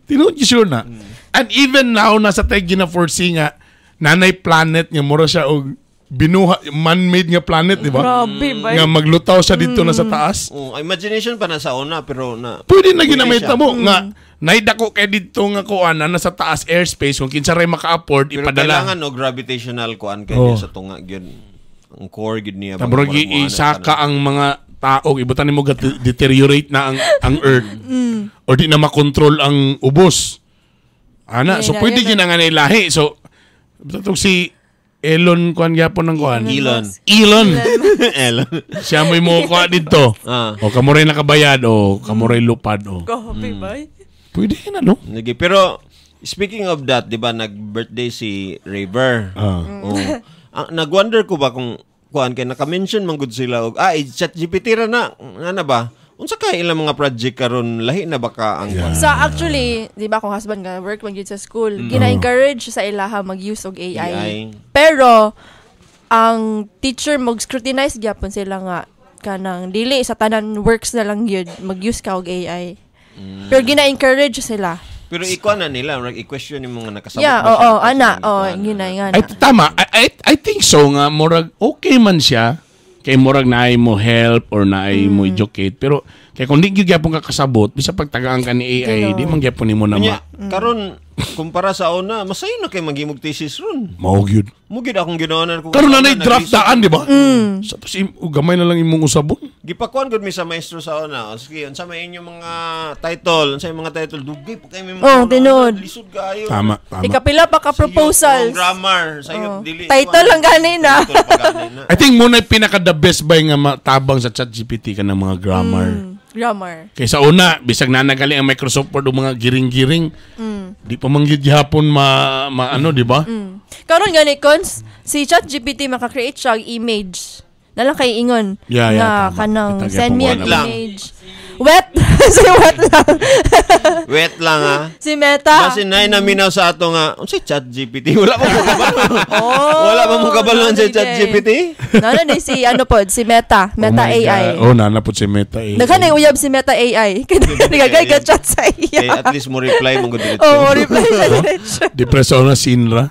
Tinuod yun sure na. And even now, nasa tayo gina-foresee nga, nanay planet nga, mura siya og binuha, man-made nga planet, di ba? Grabe ba? Nga maglutaw siya dito na sa taas. Oh, imagination pa na sa una pero na Pwede na ginamay siya. tabo nga naidako kay dito nga kuan na nasa taas airspace kung kinsa ray maka-afford Pero ipadala. kailangan no gravitational kuan kay Oh. sa tunga gyud. Ang core gyud niya. Tabrog Murag mo, ano, isaka ang mga tao ibutan nimo deteriorate na ang earth. Or di na makontrol ang ubos. Ana, so Yan na, pwede yan gyud na nga na ilahi. So tatong si Elon kuan gyapon ng kuan. Elon. Elon. Elon. Siya mo'y mo kuha dito. Ah. O kamuray nakabayad o kamuray lupad o. Grabe ba? Pwede na no. Lagi pero Speaking of that, 'di ba nag-birthday si Raver? Ah. Oh. Ang nag-wonder ko ba kung kuan kay naka-mention man gud sila og ChatGPT ra na nga na ba? Unsa kay ilang mga project karon, lahi na ba ka ang kuan? Sa actually, di ba kung husband nga work man gyud sa school, gina-encourage sa ilaha mag-use og AI. AI. Pero ang teacher mag-scrutinize gyapon sila nga kanang dili sa tanan works na lang gyud mag-use ka og AI. Pero gina-encourage sila. Pero ikuan na nila, murag i-question yung mga nakasabot Yeah, ba siya, oo, tapos ana, yung oo, ikuan, gina nga Ay, na. tama. I think so nga murag okay man siya kay murag naay mo help or naay mo educate, pero kay kung di gyud gyapon ka kasabot bisa pagtagaan ka ni AI, di man gyapon nimo na Unya, ma karon kumpara sa una, masayo na kay maghimog thesis ron. Mao gyud. Mo gyud akong ginawanan ko. Karon na nay draft nag-research. daan, di ba? Sa tos gamay na lang imong usabon. Gipakuan gud mi sa maestro sa una. O, sige, unsa may inyong mga title, unsa yung mga title, dugay pa kay may mga Oh, una, tinuod. lisod kaayo. Tama, tama. Ikapila pa ka Sa iyo, proposals. wrong grammar, sa iyo Oh. dili. Title lang gani na. Title pa gani na. I think muna pinaka the best buy nga matabang sa ChatGPT ka ng mga grammar. Grammar. Kaysa una, bisag nanagali ang Microsoft Word o mga giring-giring, di pa man gyud gihapon ma, ma ano, di ba? Karon gani cons, si ChatGPT maka-create siya og image. Nalang kay ingon Yeah, nga tama. kanang Kitag send me an yapon ko na. image. Wet. Si wet lang. Wet lang ah. Si Meta. Kasi nay naminaw sa ato nga, unsay ChatGPT? Wala pa mo kabalo. Oh, Wala pa mo kabalo sa nanay ChatGPT? Nana ni si ano pod, si Meta, Meta Oh my AI. God. Oh, nana po si Meta AI. Daghan na uyab si Meta AI. Kaya nagagay ka chat sa Kay iya. at least mo reply mo gud diretso. Oh, reply siya diretso. Depressed na sinra.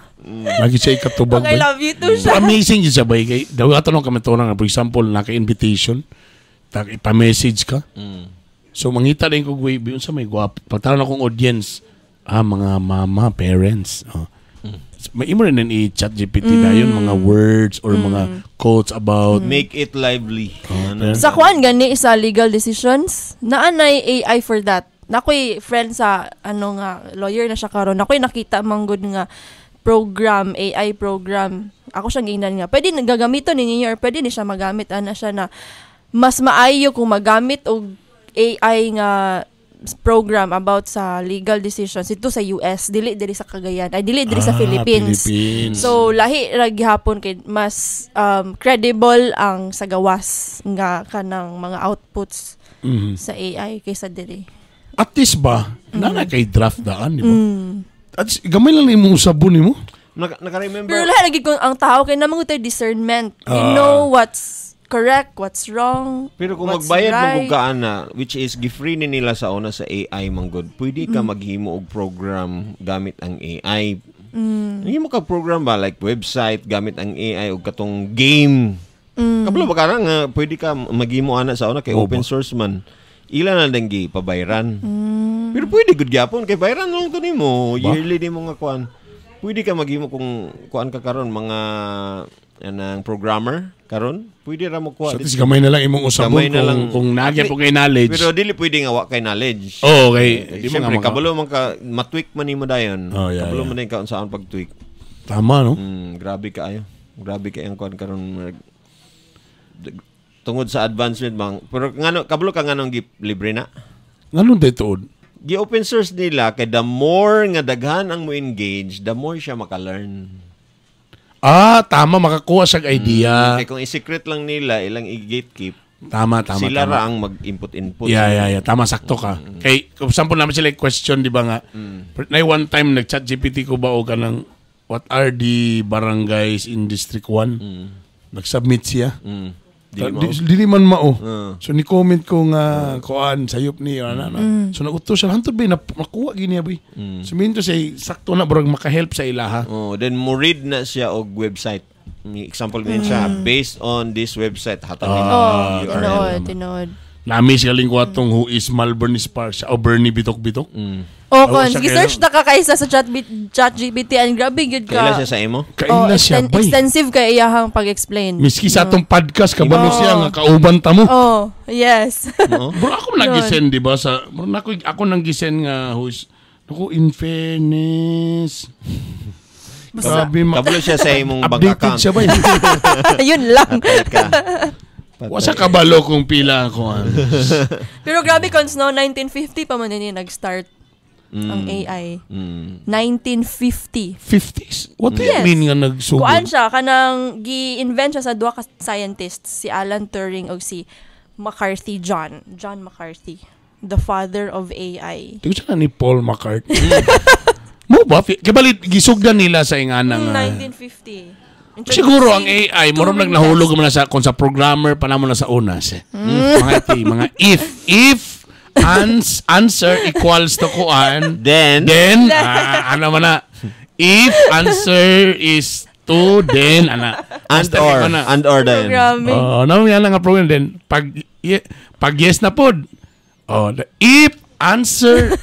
Lagi siya ikatubag. Okay, bay. love you too Pero siya. amazing yun siya bay. Kay, daw ato nung kami nga, for example, naka-invitation, tak ipa-message ka. So, mangita din ko, way, unsa may guwap. Pagtaron akong audience, mga mama, parents. Oh. May imo rin i-chat GPT dayon mga words or mga quotes about Make it lively. Ano? Sa kuan gani sa legal decisions, naanay AI for that. Nakoy friend sa ano nga lawyer na siya karon. Nakoy nakita manggod nga program, AI program. Ako siyang giingnan nga pwede gagamiton ninyo or pwede ni siya magamit ana siya na mas maayo kung magamit og AI nga program about sa legal decisions ito sa US, dili diri sa Cagayan, ay dili diri sa Philippines. Philippines. So lahi ra gihapon kay mas credible ang sa gawas nga kanang mga outputs sa AI kaysa diri. At least ba, nana kay draft daan, di ba? At least, gamay lang na imong usabon nimo. Naka-remember. Pero lahi lagi kung ang tao kay namang tay discernment. You know what's correct, what's wrong. Pero kung what's magbayad right. mo kung kaan na, which is gifree ni nila sa una sa AI manggod, pwede ka maghimo og program gamit ang AI. Hindi mo ka program ba like website gamit ang AI og katong game. Kabalo ba ka nga pwede ka maghimo ana sa una kay Oo open ba? source man. Ila na lang gi pabayran. Pero pwede gud gyapon kay bayran lang to nimo, Ba? yearly nimo nga kuan. Pwede ka maghimo kung kuan ka karon mga anang programmer karon, pwede ra mo kuha So, at least gamay na lang imong usabon Gamay na kung, lang. kung nagya po kay knowledge. Pero dili pwede nga wa kay knowledge. Oo, okay. Di mo nga Siyempre, kabalo man ka, matweak man nimo dayon. Oh, yeah, kabalo yeah. man din ka unsaon pag-tweak. Tama, no? Grabe kaayo. Grabe kay ang kuan karon tungod sa advancement bang. Pero ngano kabalo ka nganong gi libre na? Nganong day tuod? Gi open source nila kay the more nga daghan ang mo engage, the more siya maka-learn. Ah, tama. Makakuha siya og idea. Kay kung i-secret lang nila, ilang i-gatekeep, Tama, tama, sila tama. ra ang mag-input-input. Yeah. Tama, sakto ka. Kay, kung sample naman sila yung question, di ba nga? Na one time, nag-chat GPT ko ba o kanang, what are the barangays in District 1? Nag-submit siya. Dili mao. Dili man mao. Ah. So ni-comment ko nga kuan sayop ni ana na. So naguto siya hantod ba nakuha gini ba. So minto say sakto na burag maka-help sa ilaha. Oh, then mo read na siya og website. Ni example din siya based on this website hatag nila Oh, URL. tinuod, tinuod. Nami siya galing ko atong who is Malvern Sparks o Bernie Bitok Bitok. Oh, Oh, kon, siya gi-search na ka kaysa sa chat GPT and grabe gyud Kaila ka. siya sa imo? Oh, Kaila siya bay. extensive kay iyahang pag-explain. Miski sa atong podcast kabalo Oh. siya nga kauban ta mo. Oh, yes. Bro, ako nang gisend, di ba? Sa, bro, ako nang gisend nga who is, naku, in fairness. Grabe, Kabalo siya sa imong bank updated account. siya ba? Yun lang. Patay ka. Patay. Wasa kabalo kung pila ako. Ah. Pero grabe cons no, 1950 pa man yun yung nag-start. ang AI. 1950. 50s? What do you Yes. mean nga nagsugod? Kuan siya kanang gi-invent siya sa duha ka scientists, si Alan Turing ug si McCarthy John, John McCarthy, the father of AI. Tingnan siya na ni Paul McCartney. Mo ba? Kibali, gisugdan nila sa ingana nga. 1950. Siguro ang AI, murag Turing nagnahulog man na sa, kung sa programmer pa namo na sa unas. Eh. Mga iti, mga if answer equals to kuan, Then, then, ano man na, if answer is to, then, ana. and Basta or, ikaw na. and or then. Programming. Oo, oh, yan ang program din. Pag yes na pod. Oh, if answer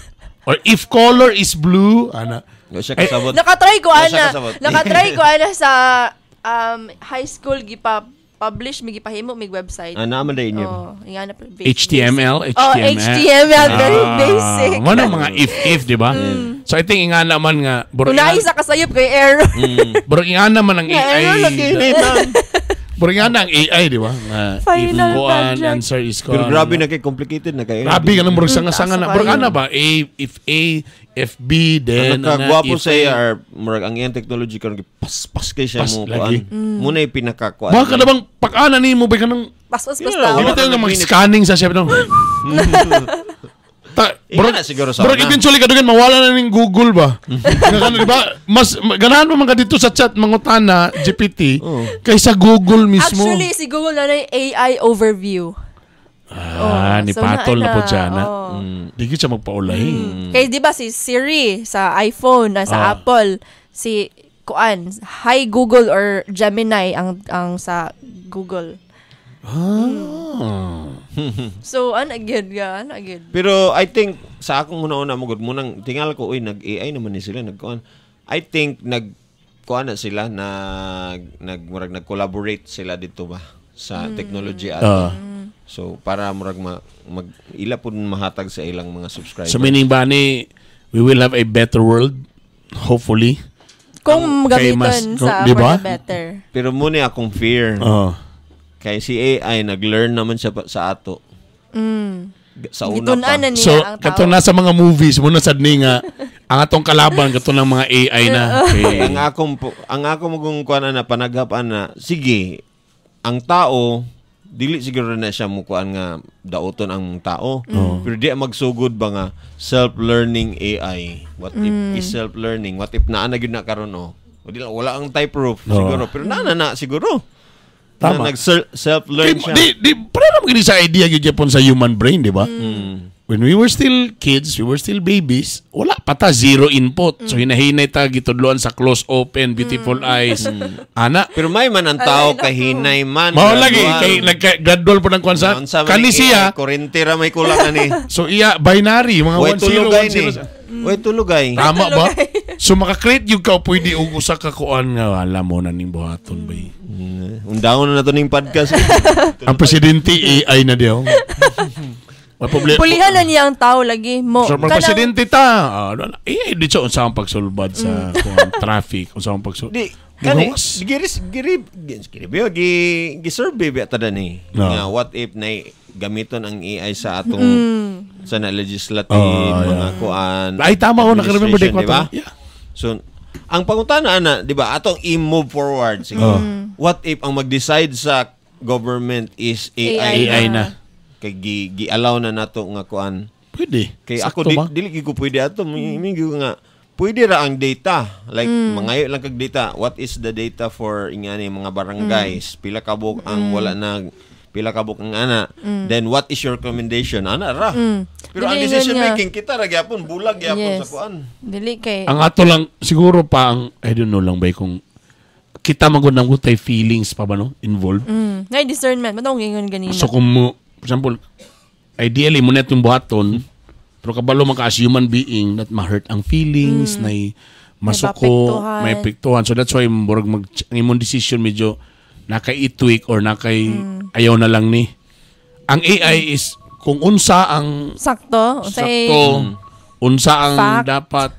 or if color is blue, ana. Wa siya kasabot. Nakatry ko Wala siya ana. kasabot. Nakatry ko ana sa high school gipa publish mi gipahimo mig website. Ah, naman din niyo. Oh, nga na basic. HTML, Oh, HTML. HTML, very basic. Mo na mga if di ba? So I think nga naman nga Kung naisa kasayop kay error. burag nga naman ang AI. Error lagi ni ma'am. Burag nga na ang AI, di ba? Nga if Final kuan project. answer is kuan. Pero grabe na kay complicated na kay. Grabe ka nang burag sanga-sanga na. Taas Burag kayo. ana ba? A if A if B then Ang ana, nagkagwapo if sa A. AR, murag ang iyang technology karon pas-pas kay siya Pas mo lagi. kuan. Muna yung pinakakuan. Baka na bang pag-ana nimo ba ka nang Paspas Yeah, basta. Di wala ba tayo ka nga nag-minute. mag-scanning sa siya? No? Ta, Ika na siguro sa Burag una. eventually kadugan mawala na ning Google ba? Nga kano, di ba? Mas ganahan mo man ka dito sa chat mangutana GPT kaysa Google mismo. Actually, si Google na na yung AI overview. Ah, Oh, ni so patol na na- po siya na. oh. Di gyud siya magpaulahi. Kay di ba si Siri sa iPhone, na sa Apple, si kuan, Hi Google or Gemini ang sa Google. Ah. So, ano gyud ga, ano gyud. Pero I think sa akong una-una mo gud munang tingal ko uy nag-AI naman ni sila nagkuan. I think nag kuan na sila nag nag murag nag-collaborate sila dito ba sa technology ato. So para murag mag ila pud mahatag sa ilang mga subscribers. So meaning ba ni we will have a better world hopefully. Kung Kay gamiton sa di for ba? the better. Pero muna akong fear Oh. kay si AI nag-learn naman siya sa ato. Sa una pa. Gitun-an na niya So ang tao. kato na sa mga movies mo na sad ni nga ang atong kalaban kato ng mga AI na. Okay. Ang akong ang ako magong kuan na panaghap na sige ang tao dili siguro na siya mukuan nga dauton ang tao pero di magsugod ba nga self-learning AI. What if is self-learning? What if naa na gyud na karon oh? O di lang, wala ang type proof Oo. siguro pero naa na na siguro. Tama. Na nag self-learn siya. Di, para naman gini sa idea gyud gyapon sa human brain, di ba? When we were still kids, we were still babies, wala pa ta, zero input. So hinahinay ta gitudloan sa close open, beautiful eyes. Ana, Pero may man ang tao kahinay man. mao lagi gradual. kay nagka-gradual po ng kwan sa Unsa man kani ang siya. AI, Kurente ra may kulang ani. So iya binary mga Way 1 0 tulugay 1 ni. 0. Way tulugay. Tama ba? So maka-create yung ka pwede og usa ka kuan nga wala mo na ning buhaton bay. Undangon na nato ning podcast. Ang presidente AI na diyo. May problema. Pulihan na niya ang tao lagi mo. So, pag Kanang- presidente ta, wala. Eh, di siya unsa ang pagsulbad sa kuan, traffic, unsa ang pagsul. Di kani Gawas. giris giri giri gi gi survey ba ta ni No. nga what if na gamiton ang AI sa atong sa na legislative Oh, mga kuan Ay, tama ko, naka-remember di ko administration, di ba? Yeah. So ang pangutana ana, di ba? Atong i-move forward sige. Oh. What if ang mag-decide sa government is AI, AI. AI na. Kay gi, gi-allow na nato nga kuan. Pwede. Kay ako Sakto di, ba? dili gyud ko pwede ato mi gyud nga pwede ra ang data. Like mangayo lang kag data. What is the data for ingani mga barangays? Pila ka buok ang wala na pila ka buok ang ana. Then what is your recommendation? Ana ra. Pero ang Dili decision ingon nga. making kita ra gyapon bulag gyapon sa Yes. kuan. Dili kay Ang ato lang, siguro pa ang, I don't know lang ba kung kita magod ng tay feelings pa ba no? Involved. Ngay discernment, matong ingon ganina. So kung mo, for example, ideally mo na itong buhaton, pero kabalo man ka as human being that ma-hurt ang feelings, na masuko, May maapektuhan. may apektuhan. So that's why murag mag ang imong decision medyo naka-itweak or nakay ayaw na lang ni. Ang AI is kung unsa ang Sakto, unsay sakto, unsa ang Fact. dapat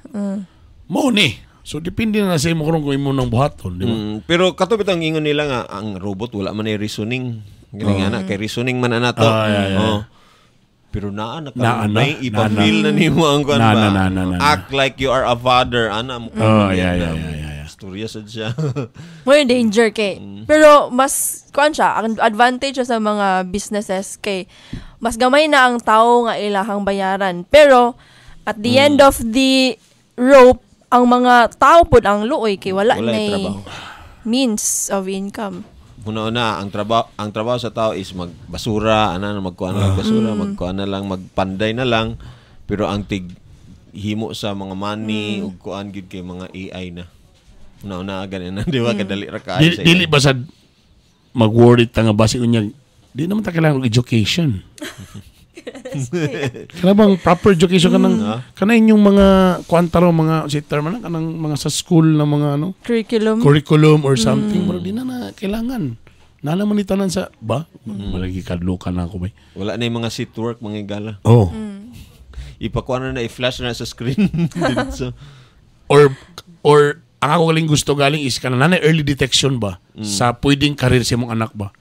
mo ni. So depende na sa imo kung imo nang buhaton, di ba? Pero kato bitang ingon nila nga ang robot wala man ay reasoning. Gani nga na kay reasoning man na nato. Ah, yeah, yeah. Oh. Pero naa na Naa ka na, may ipa-feel naa na nimo ang kuan Naa ba. na, naa na, naa na. Act like you are a father ana mo. Oh, yeah. Istorya sad siya. More danger kay. Pero mas kuan siya, ang advantage siya sa mga businesses kay mas gamay na ang tao nga ilahang bayaran. Pero at the end of the rope, ang mga tao pod ang luoy kay wala, Wala na trabaho. means of income. Una-una, ang trabaho sa tao is magbasura, ana na magkuan na magbasura, magkuan na lang, magpanday na lang. Pero ang tig himo sa mga money ug kuan gid kay mga AI na. Una-una ganin na, di ba? Kadali ra kaayo Dili, sa dili AI. ba sa mag-worry ta nga basi unya di naman ta kailangan og education. Kailangan bang proper education kanang kanang inyong mga kuan taro mga si term na kanang mga sa school na mga ano Curriculum. curriculum or something pero di na na kailangan. Nalaman ni tanan sa ba malagi kadlukan na ako bay. Wala na yung mga seat work, mga gala. Oh. Ipakuan na na, i-flash na sa screen. Dito. Or ang ako galing gusto galing is kanang nanay early detection ba sa pwedeng career sa imong anak ba.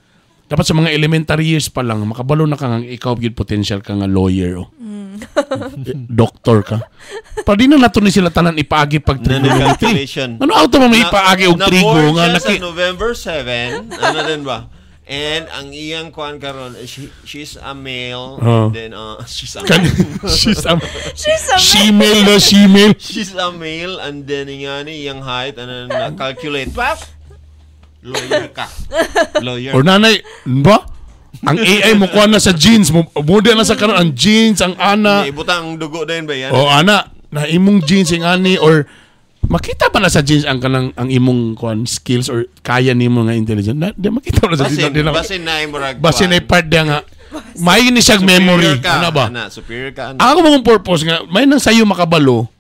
Dapat sa mga elementary years pa lang makabalo na ka nga ikaw gyud potential ka nga lawyer o. Doctor ka. Pa di na nato ni sila tanan ipaagi pag Na trigonometry. calculation. Ano auto man may ipaagi og trigo Na-born nga siya naki sa November 7. Ano din ba? And ang iyang kuan karon, she's a male. Oh. And then she's a kan she's a She's a shemale na shemale. She's a male and then nga ni iyang height and then na-calculate. Pap! Lawyer ka. Lawyer. Or nanay, ba? Ang AI mo kuha na sa jeans mo, model na sa karon ang jeans, ang ana. Ibutang ang dugo din ba yan? O ana, na imong jeans ang ani or makita pa na sa jeans ang kanang ang imong kuan skills or kaya nimo nga intelligent. Na, di makita pa na sa jeans. Basin, Di na, basin na imurag. basin ay part niya nga may ni siyang memory. Ka, Ano ba? Ana, superior ka. Ana. Ang ako mong purpose nga may nang sayo makabalo.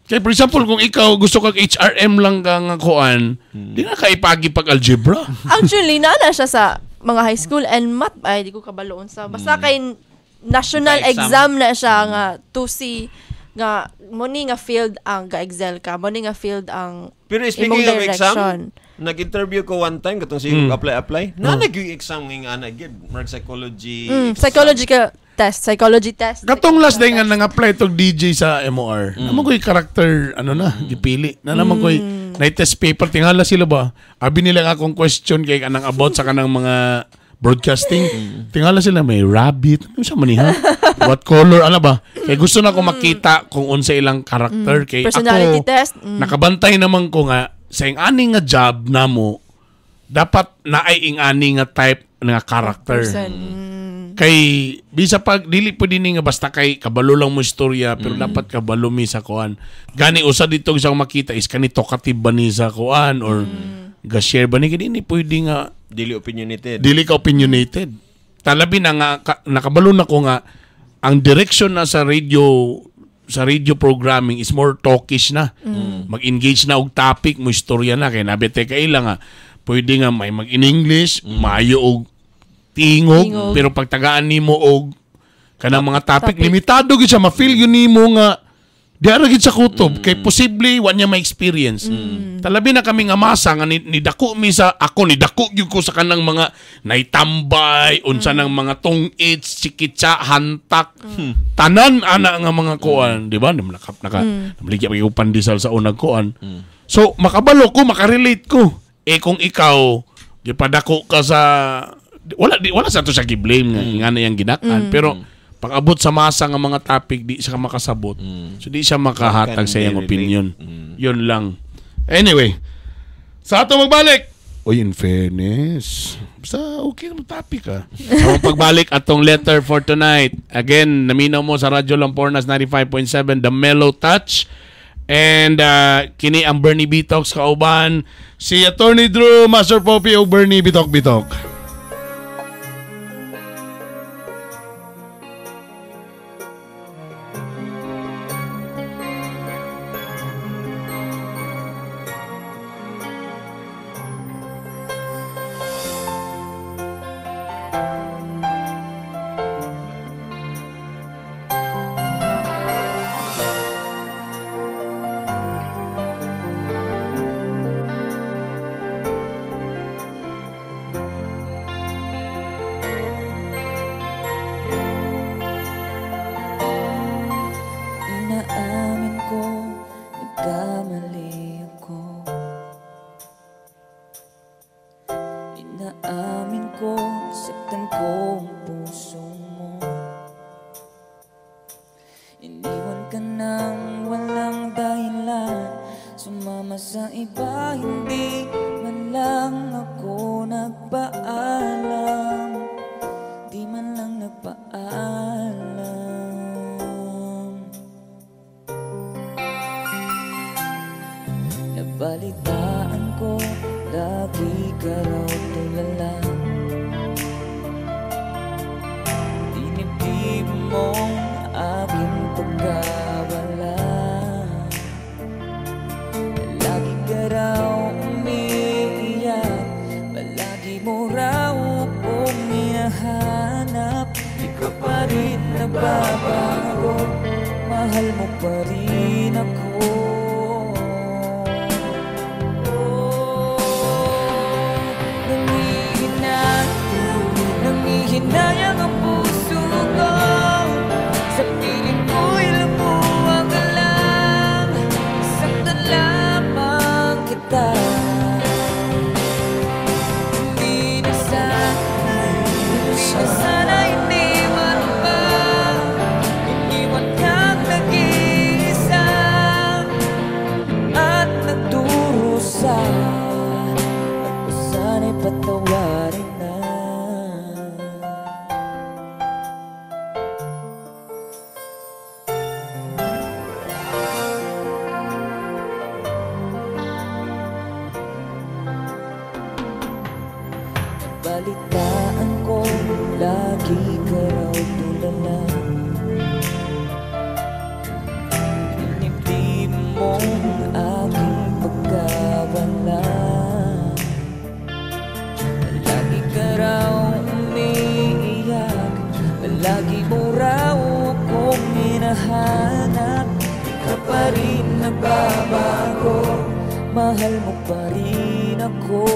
Kay for example, kung ikaw gusto kag HRM lang ka nga kuan, di na ka ipagi pag algebra. Actually, naa siya sa mga high school and math ay di ko kabaloon sa basta kay national Pa-exam. exam na siya nga to see nga mo ni nga field ang ga-excel ka mo ni nga field ang Pero speaking imong of exam, direction. nag-interview ko one time katong si apply apply. Na nag exam ng ana gid, mark psychology. Exam. Psychological test, psychology test. Katong last day nga nang-apply tog DJ sa MOR. Naman ko'y character, ano na, gipili. Na naman ko'y na-test paper. Tingala sila ba? Abi nila ang akong question kay kanang about sa kanang mga broadcasting. Tingala sila may rabbit. Ano siya man ha? What color? Ano ba? Kay gusto na ko makita kung unsa ilang character. Kay Personality ako, test. Nakabantay naman ko nga sa ing ani nga job namo dapat naay ing ani nga type nga character. Person. Kay bisa pag dili pwede ni nga basta kay kabalo lang mo istorya pero dapat kabalo mi sa kuan. Gani usa dito sa akong makita is kani talkative ba ni sa kuan or ga-share ba ni kay dili pwede nga Dili opinionated. dili ka opinionated. Talabi na nga nakabalo na ko nga ang direction na sa radio programming is more talkish na. Mag-engage na og topic mo istorya na kay nabete kaila nga pwede nga may mag in English, maayo og tingog, Tingog. pero pagtagaan nimo og kanang mga topic, Topic. limitado gyud siya ma-feel gyud nimo nga di ara gyud sa kutob kay posible wa niya ma-experience. Talabi na kami nga masa nga ni dako mi sa ako ni dako gyud ko sa kanang mga naitambay unsa nang mga tungits, sikitsa, hantak. Tanan ana nga mga kuan, di ba? Di man naka namaligya pa yung pandesal sa unang kuan. So makabalo ko, makarelate ko. Eh kung ikaw gipadako ka sa wala sa to siya gi-blame nga nga na iyang gidak-an pero pag abot sa masa nga mga topic di siya makasabot. So di siya makahatag Can sa iyang they relate? opinion. Yun lang. Anyway, sa ato magbalik. Uy, in fairness. Basta okay ang topic ah. Sa among pagbalik atong letter for tonight. Again, naminaw mo sa Radyo Lampornas 95.7, The Mellow Touch. And kini ang Bernie Bitox kauban si Attorney Drew, Master Poppy o Bernie Bitok Bitok. Nagkamali ako. Inaamin ko, nasaktan ko ang puso mo. Iniwan ka ng walang dahilan, sumama sa iba, hindi man lang ako nagpaalam. Di man lang nagpaalam. Nabalitaan ko, lagi ka raw tulala. Dinibdib mo ang aking pagkawala. Lagi ka raw umiiyak, palagi mo raw akong hinahanap. Di ka pa rin nagbabago, mahal mo pa rin ako. Nanghihinayang ang puso ko. Sa piling ko'y lumuha ka lang, saktan lamang kita. Hindi na sana, hindi na sana iniwan pa, iniwan kang nag-iisa at nagdurusa. Ako sana'y patawarin na. Balitaan ko, lagi ka raw tulala. Dinibdib mo ang aking pagkawala. Lagi ka raw umiiyak, lagi mo raw akong hinahanap. Di ka pa rin nagbabago, mahal mo pa rin ako.